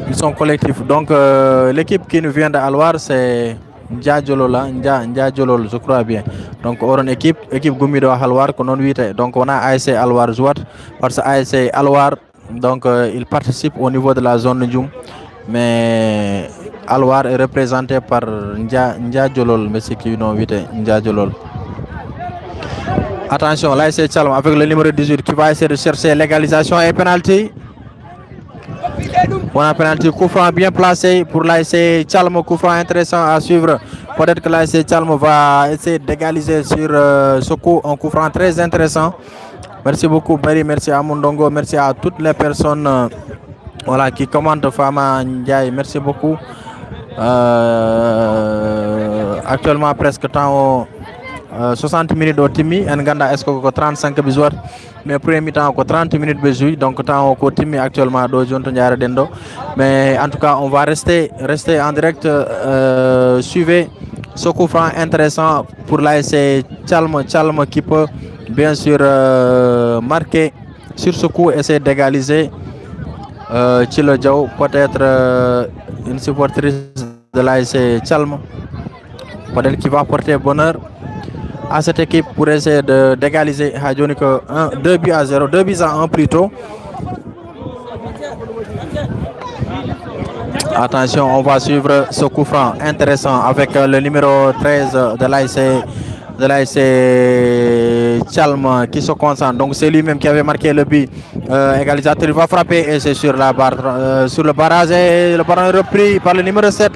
ils sont collectifs. Donc euh, l'équipe qui nous vient de Alwar, c'est Ndiadjolola, Ndiadjolol, je crois bien. Donc oron équipe, équipe gummiɗo Alwar ko non wiyete. Donc on a A S C Alwar jouat, parce que A S C Alwar, donc euh, il participe au niveau de la zone Ndioum. Mais Alwar est représenté par Ndia Ndia Jolol, monsieur qui non vite Ndia Jolol. Attention, là c'est Chalma avec le numéro dix-huit qui va essayer de chercher l'égalisation et penalty. On a penalty, coup franc bien placé pour l'A S C Chalma, coup franc intéressant à suivre. Peut-être que l'A S C Chalma va essayer d'égaliser sur euh, ce coup, un coup franc très intéressant. Merci beaucoup Barry, merci à Mundongo, merci à toutes les personnes euh, voilà, qui commentent Fama Ndiaye, merci beaucoup. Euh, actuellement presque temps euh, soixante minutes au timmi, en ganda est-ce que trente-cinq bisous, mais premier mi-temps ko trente minutes bisous, donc temps ko timmi actuellement do jonto jara dendo. Mais en tout cas, on va rester rester en direct, euh, suivez ce coup franc intéressant pour l'A S C Chalma, Chalma qui peut bien sûr euh, marquer sur ce coup, essayer d'égaliser euh, Chilo Diaw, peut-être euh, une supportrice de l'A S C Chalma, peut-être qui va porter bonheur à cette équipe pour essayer de d'égaliser. Hajoni que un, deux buts à zéro, deux buts à un plutôt. Attention, on va suivre ce coup franc intéressant avec euh, le numéro treize de l'A S C de l'A S C Chalma qui se concentre. Donc c'est lui-même qui avait marqué le but euh, égalisateur. Il va frapper et c'est sur la barre, euh, sur le barrage et le ballon est repris par le numéro sept.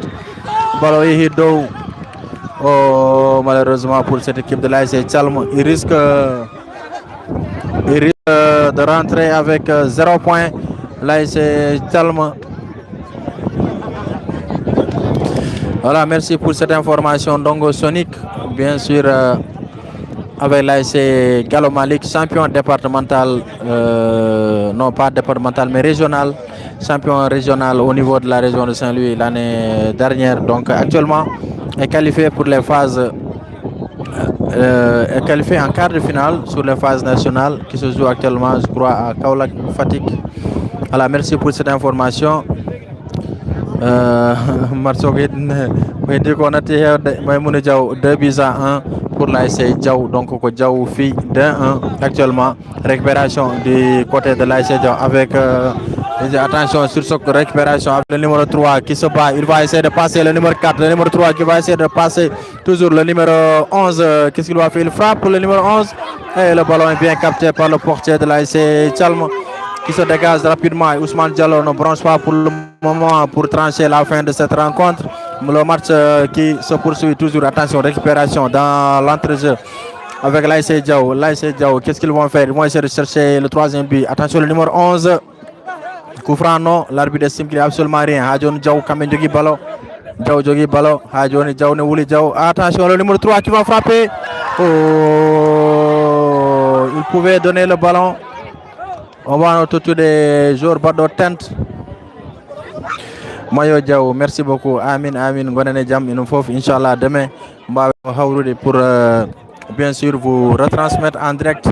Ballon est hit. Oh, malheureusement pour cette équipe de l'A S C Chalma, il risque euh, il risque euh, de rentrer avec euh, zéro point. L'A S C Chalma. Voilà, merci pour cette information. Donc Sonic, bien sûr, euh, avec l'A S C Gallo Malik, champion départemental, euh, non pas départemental, mais régional, champion régional au niveau de la région de Saint-Louis l'année dernière. Donc actuellement est qualifié pour les phases euh, est qualifié en quart de finale sur les phases nationales qui se jouent actuellement, je crois, à Kaolack, Fatick. Voilà, merci pour cette information. Euh, match o ko heddi ko natti hewde. Maymouna Diaw deux buts à un pour l'A S C Diaw, donc ko Diaw fi deux un actuellement. Récupération du côté de l'A S C Diaw avec euh, attention sur cette récupération avec le numéro trois qui se bat, il va essayer de passer le numéro quatre, le numéro trois qui va essayer de passer toujours le numéro onze, euh, qu'est-ce qu'il va faire? Il frappe le numéro onze et le ballon est bien capté par le portier de l'A S C Chalma qui se dégage rapidement. Ousmane Diallo ne bronche pas pour le moment pour trancher la fin de cette rencontre. Le match euh, qui se poursuit toujours. Attention, récupération dans l'entrejeu avec l'A S C Diao. L'A S C Diao, qu'est-ce qu'ils vont faire? Ils vont essayer de chercher le troisième but. Attention, le numéro onze. Coup franc, non. L'arbitre estime qu'il n'y a absolument rien. Ha joni Diao, kamɓe jogi ballon. Diao jogi ballon. Ha joni Diao ne wuli Diao. Attention, le numéro trois qui va frapper. Oh, il pouvait donner le ballon. On va tout de joueur baɗɗo tente. Mayo Diaw, merci beaucoup. Amin, amin. Ngonen e jam, enen fof, inchallah, demain, mbawen hawrude pour, euh, bien sûr, vous retransmettre en direct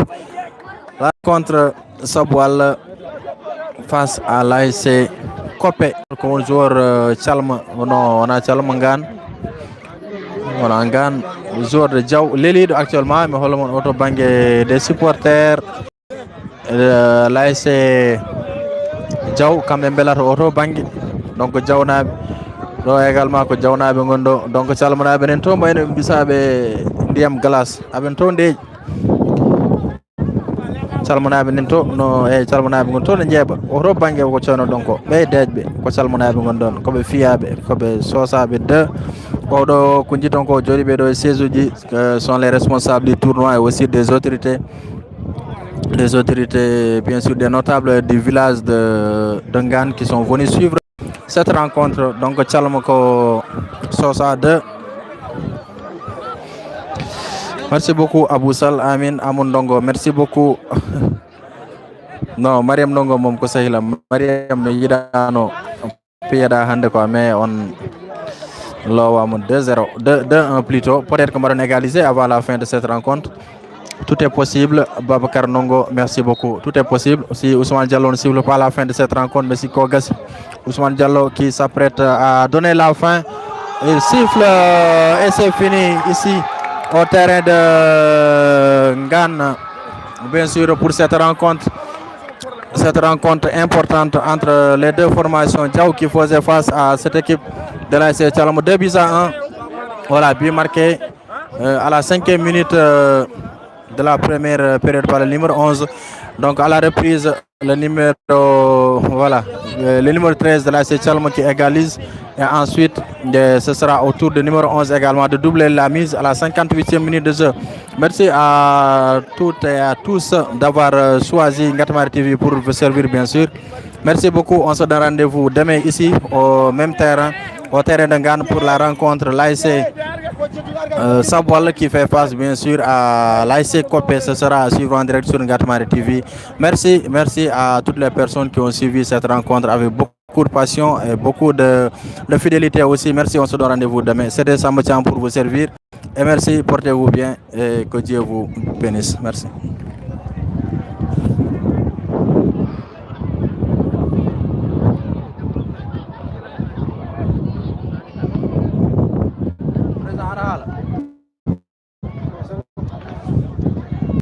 la rencontre Sabual face à l'A S C Coppe. Ko on joueur, euh, Calma, wono, wona Calma Ngaan. Wona Ngaan, joueur de Diaw, leliɗo actuellement, mi hollo mon oto banggue des supporters. Euh, l'A S C Diaw, kamɓe mbelata oto banggue. Donc, Diawnaaɓe, ɗo également ko Diawnaaɓe ngon ɗo. Donc, calmanaaɓe nen to, mbayno ɓe mbisaɓe ndiyam glace. Aɓen to ndeeƴi. Calmanaaɓe nen to, no, e calmanaaɓe ngon to no jeeɓa. Oto banggue ko coono ɗon ko. Ɓe deeƴɓe, ko calmanaaɓe ngon ɗon. Ko ɓe fiyaɓe, ko ɓe sosaɓe de. Oɗo ko jiton ko jooɗiɓe ɗo e siège uji, euh, sont les responsables du tournoi et aussi des autorités. Des autorités, bien sûr, des notables du village de, de Ngane qui sont venus suivre cette rencontre. Donc, Calma ko Sosa deux. Merci beaucoup, Abou Sall. Amin, Amoun Ndongo. Merci beaucoup. Non, Mariam Ndongo, mom ko sehila. Mariam no yiɗano. Piyeɗa hannde quoi, mais on lowama deux zéro, deux un plutôt. Peut-être que mbaɗon égaliser avant la fin de cette rencontre. Tout est possible. Babacar Ndongo, merci beaucoup. Tout est possible. Si Ousmane Diallo ne siffle pas la fin de cette rencontre, mais si ko gasi, Ousmane Diallo qui s'apprête à donner la fin. Il siffle, euh, et c'est fini ici au terrain de Ngane. Bien sûr, pour cette rencontre, cette rencontre importante entre les deux formations, Diaw qui faisait face à cette équipe de l'A S C Calma, deux buts à un. Voilà, but marqué, euh, à la cinquième minute, euh, de la première, euh, période par le numéro onze. Donc, à la reprise, le numéro, voilà, euh, le numéro treize de l'A S C Calma qui égalise. Et ensuite, euh, ce sera au tour de numéro onze également de doubler la mise à la cinquante-huitième minute de jeu. Merci à toutes et à tous d'avoir, euh, choisi Ngatamari T V pour vous servir, bien sûr. Merci beaucoup. On se donne rendez-vous demain ici, au même terrain, au terrain de Ngane, pour la rencontre l'A S C, euh, Sabwal, qui fait face, bien sûr, à l'A S C Copé. Ce sera à suivre en direct sur Ngatamari T V. Merci, merci à toutes les personnes qui ont suivi cette rencontre avec beaucoup de passion et beaucoup de, de fidélité aussi. Merci, on se donne rendez-vous demain. C'était Samba Thiam pour vous servir. Et merci, portez-vous bien et que Dieu vous bénisse. Merci.